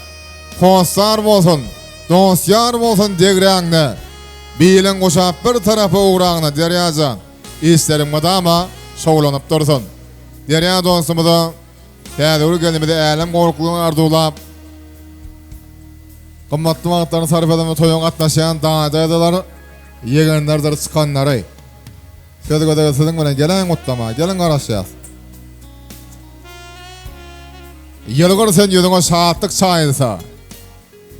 Hossar bolsun, dost-ýar bolsun degräňde. Biliň guşap bir tarapa ugraňda Derýa jan, işleriň mydama şowlanyp dursun. Derýa dostumyza, Täzegül gelnimize älem gowluklygyny arzuwlap, gymmatly wagtlaryny sarp eden we toýa gatnaşýan daýy-daýzalar, ýegenlerdir çykanlary. Söz gözegi siziň bilen geläýiň gutlama, geliň garaşýas. Ýylgyr sen ýüzüňe şatlyk çaýylsa.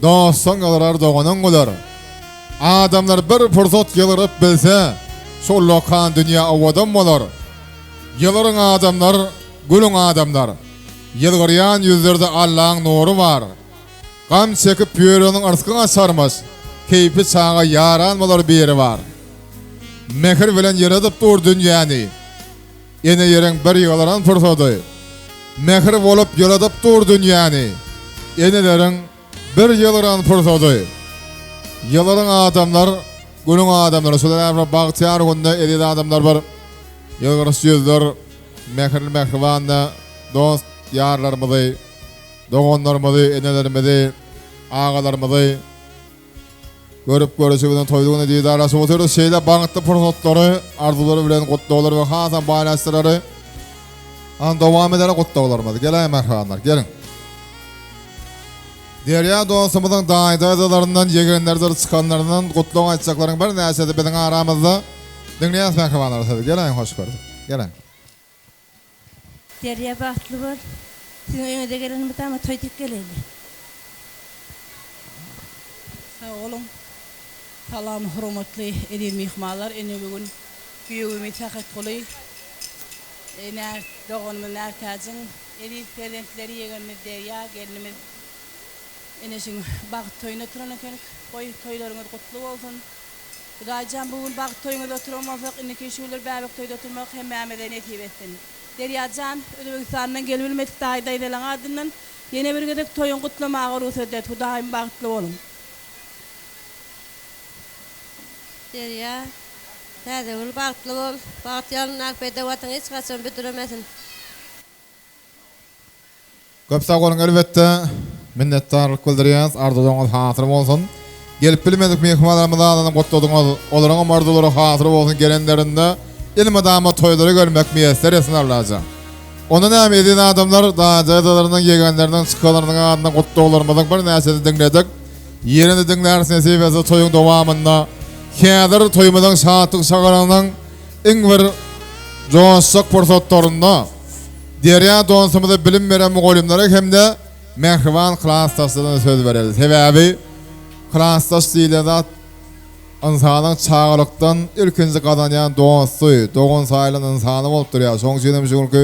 Dostuň ýylgyrar doganyň güler. Adamlar bir pursat ýylgyryp bilse, şu ullakan dünýä owadan bolar. Ýylgyryň adamlar, gülüň adamlar. Ýylgyrýan ýüzlerde Allaň nury bar. Gam çekip ýöreniň yrsky gaçarmyş, Keýpi çaga ýaran bolar biri bar. Mähir bilen ýyladyp dur dünýäni, Ene ýeriň bir ýygylan pursady. Mähir bolup ýyladyp dur dünýäni, Eneleriň bir ýygyran pursady. Ýyladyň adamlar, gülüň adamlar, Şular bir bagtyýar günde eziz adamlar bir. Ýylgyryş ýüzler mähirli mähriban dost ýarlarymyzy, doganlarymyzy, enelerimizi, agalarymyzy görüp görüşi bilen toýdugyny didarlaşyp otyrys. Şeýle bagtly pursatlary arzuwlar bilen gutlaglar we hasam baýlaşdyrary. An dowam edeli gutlaglarymyzy. Geläý mähribanlar, geliň. Derýa dostumyzyň daýy-daýzalaryndan, ýegenleridir çykanlaryndan gutlag aýtjaklaryň birnäçesi biziň aramyzda. Diňleýäs mähribanlar sizi. Geläýiň hoş gördük. Geläýiň. Derýa bagtly bol. Siziň öýüňize gelen mydama toý dek geleýli. Sag boluň. Salam hormatly eziz myhmanlar ine bu gün güýewimiz Sähetguly Närt doganymyz Närtäjiň eziz perzentleri ýegenimiz Derýa gelnimiz Eneşiň bagt toýuna oturan ekenik goý toýlaryňyz gutly bolsun Hudaýjan bu gün bagt toýuňyzda oturan bolsak indiki şu günler bäbek toýda oturmak hemmämize nesip etsin Derýajan Özbegistandan gelibilmedik daýy daýzalaň adyndan ýene bir gezek toýuň gutlamaga rugsat et Hudaýym bagtly boluň. Derýa, Täzegül bagtly bol, bagt ýalyndaky bedew atyň hiç haçan büdremesin. Köp sag boluň elbetde minnetdarlyk bildirýäs arzuwlaryňyz hasyl bolsun. Gelip bilmedik myhmanlarymyzy adyndan gutladyňyz olaryňam arzuwlary hasyl bolsun gelenlerinde elmydama toýlara gelmek miýesser etsin Allajan. Onda näme eziz adamlar daýy-daýzalarynyň ýegenleriniň çykalarynyň adyndan gutlaglarymyzyň birnäçesini diňledik. Ýene-de diňläris nesip etse toýuň dowamynda. Häzir toýumyzyň şatlyk-şagalaňynyň iň bir joşjak pursatlarynda Derýa dostumyza bilim beren mugallymlara hem-de mähriban klasdaşlaryna söz bereli. Sebäbi klasdaş diýlen zat ynsanyň çagalykdan ilkinji gazanýan dosty, dogan saýylan ynsany bolup durýar. Şonuň üçin hem şu günki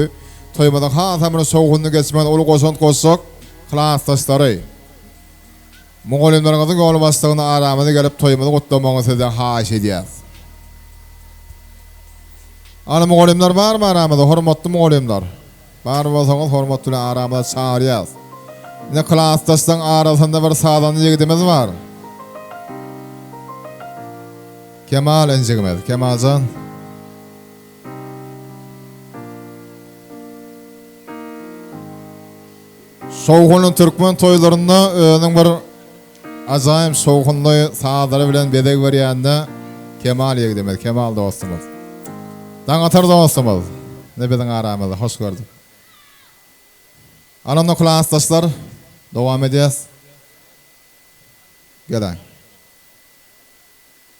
toýumyzyň hasam bir şowhunly geçmegine uly goşant goşjak klasdaşlary, mugallymlaryňyzyň ýolbaşçylygynda aramyza gelip toýumyzy gutlamagyňyzy sizden haýyş edýäris. Ana mugallymlar barmy aramyzda hormatly mugallymlar? Bar bolsaňyz hormat bilen aramyza çagyrýas. Ine klasdaşlaň arasynda bir sazanda ýigidimiz bar. Kemal injigimiz. Kemaljan. Şowhunly türkmen toýlarynda özüniň bir ajaýyp şowhunly sazlary bilen bezeg berýände Kemal ýigidimiz, Kemal dostumyz. Daňatar dostumyz. Ine biziň aramyzda, hoş gördük. Ana onda klasdaşlar, dowam edýäs. Geläň.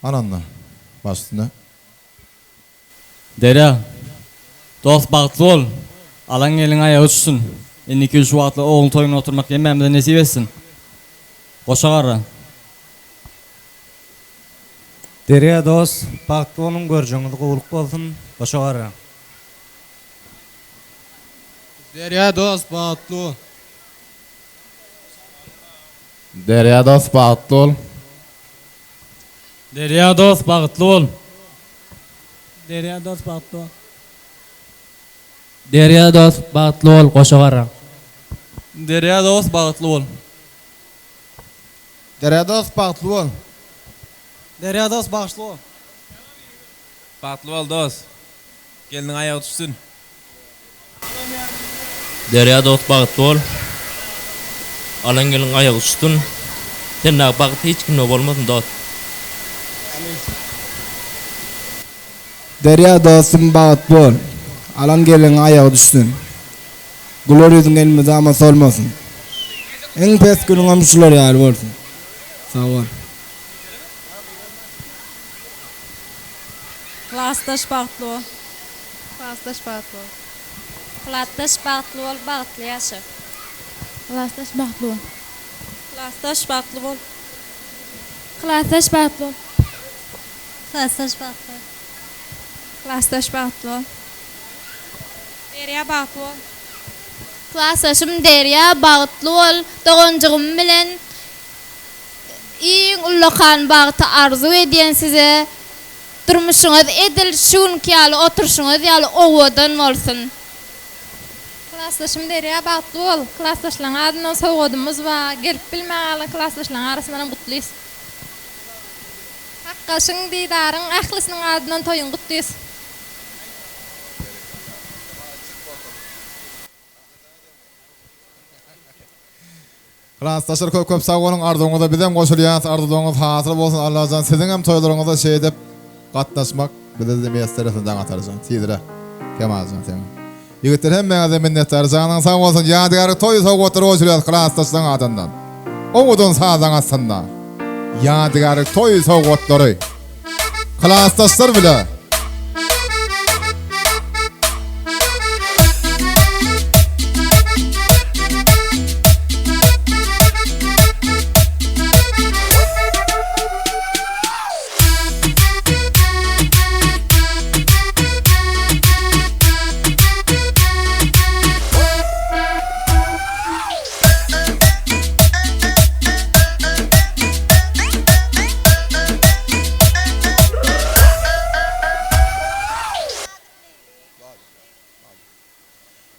Ana onda, baş üstüne. Derýa, dost bagtly bol! Alan gelniň aýagy uçsun! Indiki ýyl şu wagtlar ogul toýunda oturmak hemmämize nesip etsin! Goşa garra. Derýa dost, bagtly boluň görjegiňiz gowulyk bolsun! Goşa garra. Derýa dost bagtly bol. Derýa dost bagtly bol. Derýa dost bagtly bol. Derýa dost bagtly bol. Derýa dost bagtly bol goşa garra. Derýa dost bagtly bol. Derýa dost bagtly bol. Derýa dost bagşly bol. Bagtly bol dost. Gelniň aýagy düşsün. Derýa dost bagtly bol. Alan gelin aýagy uçsun. Sendäki bagt hiç kimde bolmasyn dost. Derýa dostum bagtly bol. Alan geliniň aýagy düşsün. Güler ýüzüň elmydama solmasyn. Iň pes günüňem şular ýaly bolsun. Sag bol. Klasdaş bagtly bol. Klasdaş bagtly bol. Klasdaş bagtly bol bagtly ýaşa. Klasdaş bagtly bol. Klasdaş bagtly bol. Klasdaş bagtly bol. Klasdaş bagtly bol. Klasdaş bagtly bol. Derýa bagtly bol. Klasdaşym Derýa bagtly bol doganjygym bilen iň ullakan bagty arzuw edýän size Durmuşyňyz edil şu günki ýaly oturşyňyz ýaly owadan bolsun. Klasdaşym Derýa bagtly bol. Klasdaşlaň adyndan sowgadymyz bar. Gelip bilmän galan klasdaşlaň arasyndanam gutlys. Hakgaşyň, Didaryň ählisiniň adyndan toýuňy gutlys. Klasdaşlar köp köp sag boluň arzuwyňyza bizem goşulýas arzuwlaryňyz hasyl bolsun Allajan siziňem toýlaryňyza şeýdip gatnaşmak bizede miýesser etsin Daňatarjan tizräk Kemaljan seňem Ýigitler hemmäňize minnetdar janyň sag bolsun ýadygärlik toý sowgatlary goşulýas klasdaşlaň adyndan owadan sazaň astynda ýadygärlik toý sowgatlary klasdaşlar bile.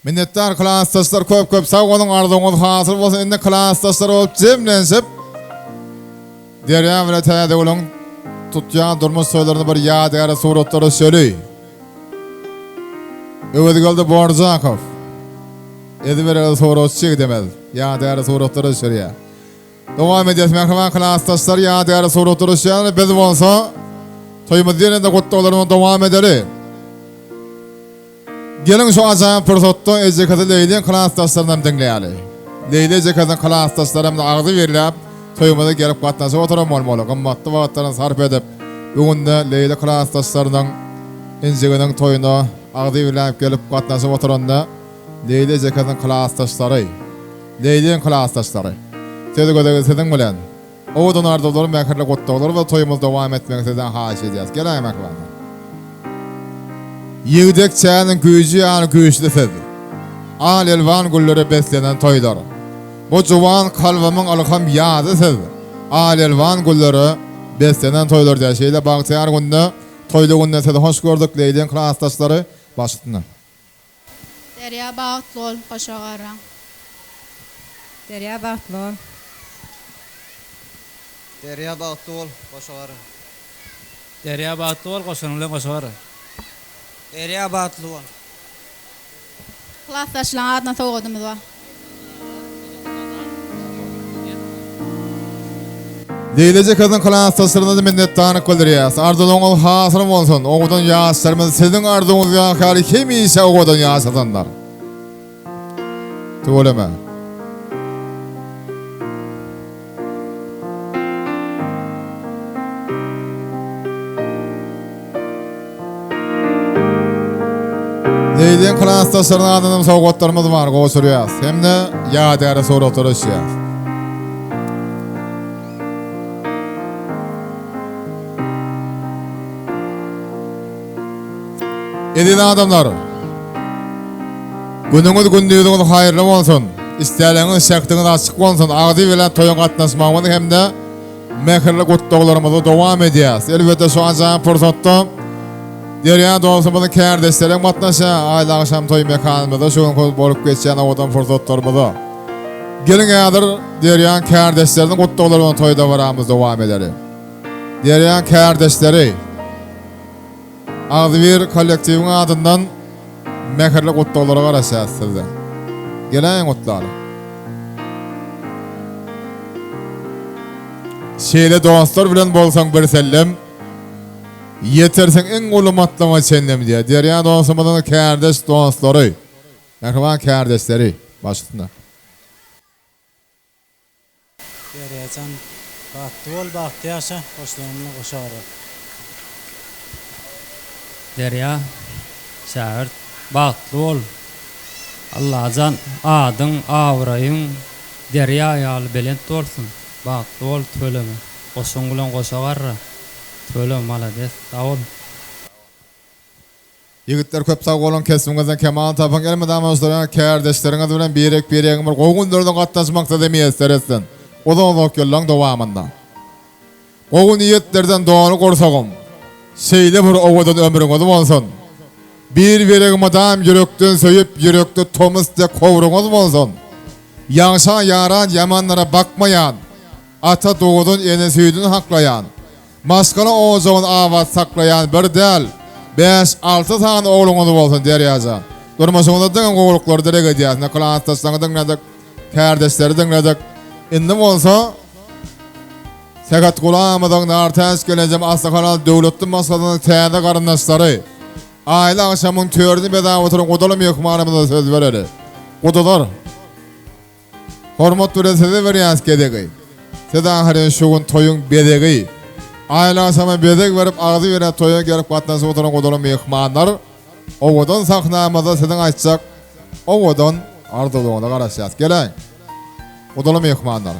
Minnetdar klasdaşlar köp köp sag boluň arzuwyňyz hasyl bolsun indi klasdaşlar bolup jemlenşip Derýa bilen Täzegülüň tutýan durmuş toýlaryny bir ýadygärlik suratlara düşeli. Öwezgeldi Borjakow Ezber suratçy ýigidimiz ýadygärlik suratlara düşürýär. Dowam edýäs mähriban klasdaşlar ýadygärlik suratlara düşýär biz bolsa toýumyzy ýene-de gutlaglarymyzy dowam edeli. Geliň şu ajaýyp pursatda ejekesi Leýliň klasdaşlarynam diňläli. Leýli ejekesiniň klasdaşlary hem agzy birläp, toýumyza gelip gatnaşyp oturan bolmaly. Gymmatly wagtlaryny sarp edip, bu günde Leýli klasdaşlarynyň injiginiň toýuna agzy birläp gelip gatnaşyp oturanda Leýli ejekesiniň klasdaşlary, Leýliň klasdaşlary, söz gezegi siziň bilen. Owadan arzuwlar, mähirli gutlaglar we toýumyzy dowam etmegi sizden haýyş edýäris. Geläýiň mähribanlar. Ýigdekçäniň güýji ýaly güýçli siz. Al-elwan güllere beslenen toýlar. Bu juwan kalbymyň ylham ýazy siz. Al-elwan güllere beslenen toýlar diýýär. Şeýle bagtyýar günde, toýly günde sizi hoş gördük, Leýliň klasdaşlary. Baş üstüne. Derýa bagtly bol goşa garraň. Derýa bagtly bol. Derýa bagtly bol goşa garra. Derýa bagtly bol goşanyň bilen goşa garra. Derýa bagtly bol. Klasdaşlaň adyna sowgadymyz bar. Leýleje gyzyň klasdaşlaryna-da minnetdarlyk bildirýäris. Arzuwlaryňyz hasyl bolsun! Owadan ýaşlarymyz siziň arzuwyňyz ýaly hemişe owadan ýaşasynlar! Tüweleme! Leýliň klasdaşlarynyň adyndan sowgatlarymyz bar, gowşurýas. Hem-de ýadygärlik suratlara düşýäs. Eziz adamlar! Günüňiz, gündiziňiz haýyrly bolsun! Isläliňiz, şähdiňiz açyk bolsun! Agzy bilen toýa gatnaşmagyňyz hem-de mähirli gutlaglarymyzy dowam edýäris. Elbetde şu ajaýyp pursatda Derýa dostumyzyň kärdeşleri hem gatnaşýar. Aýly agşam toý mekanymyzda şu günki bolup geçýän owadan pursatlarymyza. Geliň häzir Derýaň kärdeşleriniň gutlaglary bilen toý dabaramyzy dowam edeli. Derýaň kärdeşleri Agzybir kollektiwiň adyndan mähirli gutlaglara garaşýarys sizden. Geläýiň gutlaly. Şeýle dostlar bilen bolsaň birsellem, ýetersiň iň uly matlaba çenlem diýýär. Derýa dostumyzyň kärdeş dostlary, mähriban kärdeşleri baş üstüne. Derýajan bagtly bol bagtly ýaşa goşlaryňy goşa gara. Derýa şägirt bagtly bol Allajan adyň abraýyň derýa ýaly belent bolsun bagtly bol tüweleme goşuň bilen goşa garra tüweleme malades sag bol. Ýigitler köp sag boluň kesbiňizden kemal tapyň elmydama dostlar kärdeşleriňiz bilen birek biregiň bir gowy günlerine gatnaşmak size miýesser etsin uzak uzak ýyllaň dowamynda. Gowy niýetlerden doly gursagym şeýle bir owadan ömrüňiz bolsun. Bir biregi mydam ýürekden söýüp ýürekde tomus dek howruňyz bolsun. Ýagşa ýaran ýamanlara bakmaýan ata duzun ene süýdün haklaýan Maşgala ojagyny abat saklaýan bir däl, bäş-alty sany ogluňyz bolsun Derýajan. Durmuşyňyzda diňe gowulyklary dileg edýäs. Ine klasdaşlaryňy diňledik, kärdeşleri diňledik. Indi bolsa Sähetguly agamyzyň Nartäç gelnejem Aslyhalal döwletli maşgalasynyň täze garyndaşlary Aýly agşamyň törüni bezäp oturan gudaly myhmanymyza söz bereli. Gudalar! Hormat bilen size berýäs gezegi. Siz ahyryn şu gün toýuň bezegi. Aýly agşama bezeg berip agzy bire toýa gelip gatnaşyp oturan gudaly myhmanlar owadan sahnamyzda siziň aýtjak owadan arzuwlaryňyza garaşýas. Geläýiň. Gudaly myhmanlar.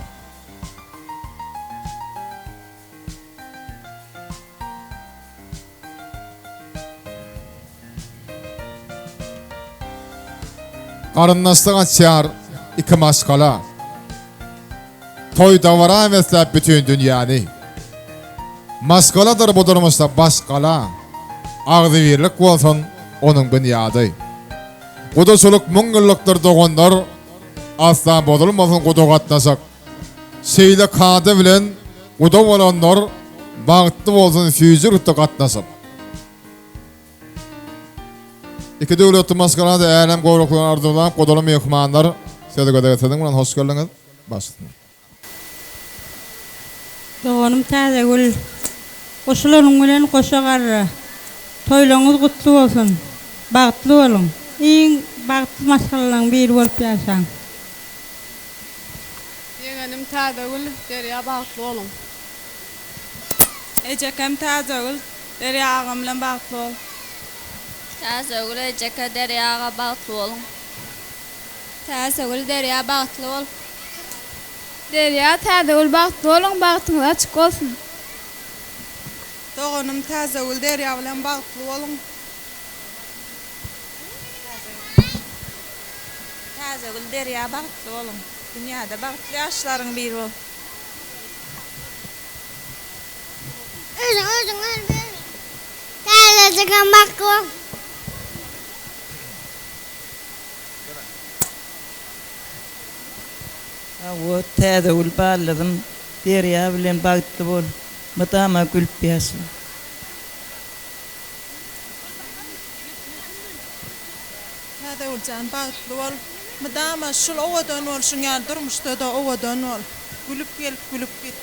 Garyndaşlyk açýar iki maşgala. Toý dabara besläp bütin dünýäni. Maşgaladyr bu durmuşda baş gala. Agzybirlik bolsun onuň binýady. Gudaçylyk müň ýyllykdyr doganlar, Asla bozulmasyn guda gatnaşyk. Şeýle kada bilen guda bolanlar bagtly bolsun süýji rütde gatnaşyp. Iki döwletli maşgalada älem gowruklaryny arzuwlap gudaly myhmanlar sözi gözege siziň bilen hoş geldiňiz. Baş üstüne. Doganym Täzegül, goşulanyň bilen goşa garra. Toýlaryňyz gutly bolsun. Bagtly boluň. Iň bagtly maşgalalaryň biri bolup ýaşaň. Ýegenim Täzegül, Derýa bagtly boluň. Ejekem Täzegül, Derýa agam bilen bagtly bol. Täzegül ejeke Derýa aga bagtly boluň. Täzegül Derýa bagtly bol. Derýa Täzegül bagtly boluň bagtyňyz açyk bolsun. Doganym Täzegül Derýa bilen bagtly boluň. Täzegül Derýa bagtly boluň. Dünýäde bagtly ýaşlaryň biri bol. Özüň özüň özüň. Täzejigem bagtly bol. Hawa Täzegül ballazym Derýa bilen bagtly bol mydama gülüp ýaşa. Täzegüljan bagtly bol mydama şul owadan bolşuň ýaly durmuşdada owadan bol gülüp gelip gülüp git.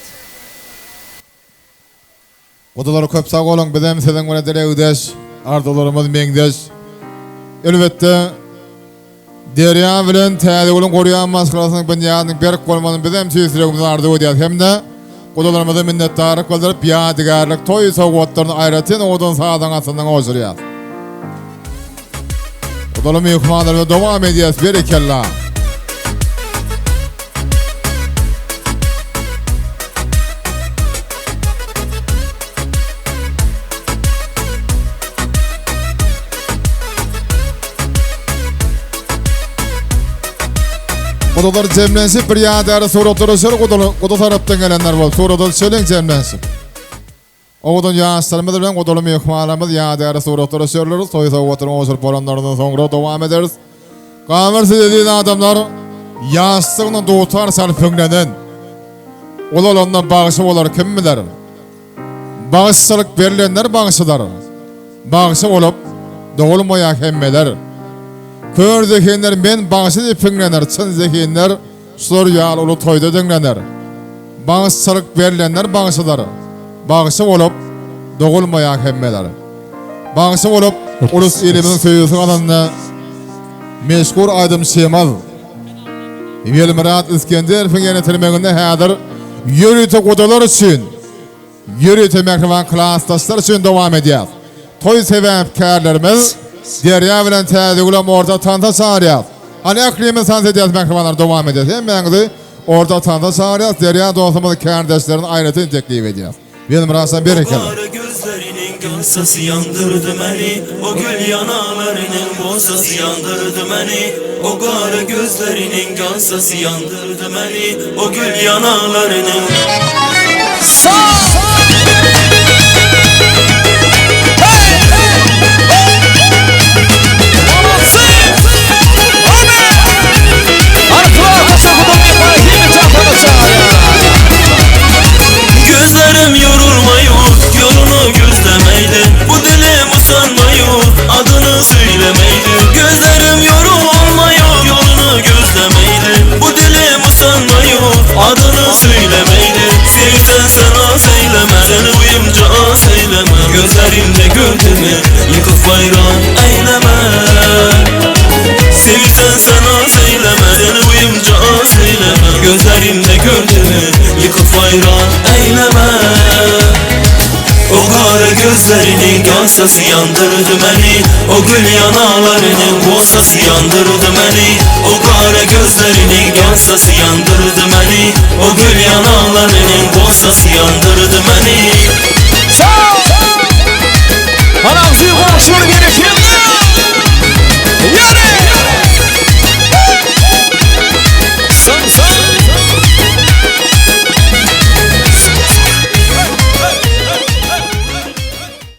Gudalar köp sag boluň bizem siziň bilen dilegdeş arzuwlarymyz meňzeş. Elbetde Derýa bilen Täzegülüň gurýan maşgalasynyň binýadynyň berk bolmagyny bizem tüýs ýüregimizden arzuw edýäris hem-de gudalarymyza minnetdarlyk bildirip ýadygärlik toý sowgatlaryny aýratyn owadan sazyň astynda gowşurýas. Gudaly myhmanlar bilen dowam edýäris berekella. Gudalar jemlenşip bir ýadygärlik suratlara düşer gudalar guda tarapdan gelenler bolup surata düşeliň jemlenşip. Owadan ýaşlarymyz bilen gudaly myhmanlarymyz ýadygärlik suratlara düşerler. Toý sowgatlaryny gowşuryp bolanlaryndan soňra dowam ederis. Gabyr siz eziz adamlar ýaşlygyna dutar çalyp höňlenen. Ulalanda bagşy bolar kim biler. Bagşyçylyk berlenler bagşydyr. Bagşy bolup dogulmaýar hemmeler. Kör zehinler men bagşy diýip hiňlener, çyn zehinler şular ýaly uly toýda diňlener. Bagşyçylyk berlenler bagşydyr. Bagşy bolup dogulmaýar hemmeler. Bagşy bolup ulus ilimiziň söýgüsi gazandy. Meşhur aýdymçymyz Welmyrat Isgenderowyň ýenetilmeginde häzir ýörite gudalar üçin, ýörite mähriban klasdaşlar üçin dowam edýär. Toý sebäpkärlerimiz Derýa bilen Täzegülem orta tansa çagyrýas. Hany ählimiz tans edýäs mähribanlar dowam edýäs. Hemmäňizi orta tansa çagyrýas. Derýa dostumyz kärdeşlerini aýratyn teklip edýäs. Welmyratjan berekella. O gara gözleriniň gansasy ýandyrdy meni O gül ýanalarynyň bosasy ýandyrdy meni O gara gözleriniň gansasy ýandyrdy meni O gül ýanalarynyň Gözlerim yorulmaýur Yolunu gözlemeydi Bu dilim usanmaýur Adyny söylemeydi Gözlerim yorulmaýur Yolunu gözlemeydi Bu dilim usanmaýur Adyny. wayran eyleme. Sevirsen sen az eyleme Seni uyumca az eyleme. Gözlerimde gördüğümü yıkıp vayran eyleme. O kara gözlerinin gansası yandırdı beni. O gül yanalarının bosası yandırdı beni. O kara gözlerinin gansası yandırdı beni. O gül yanalarının.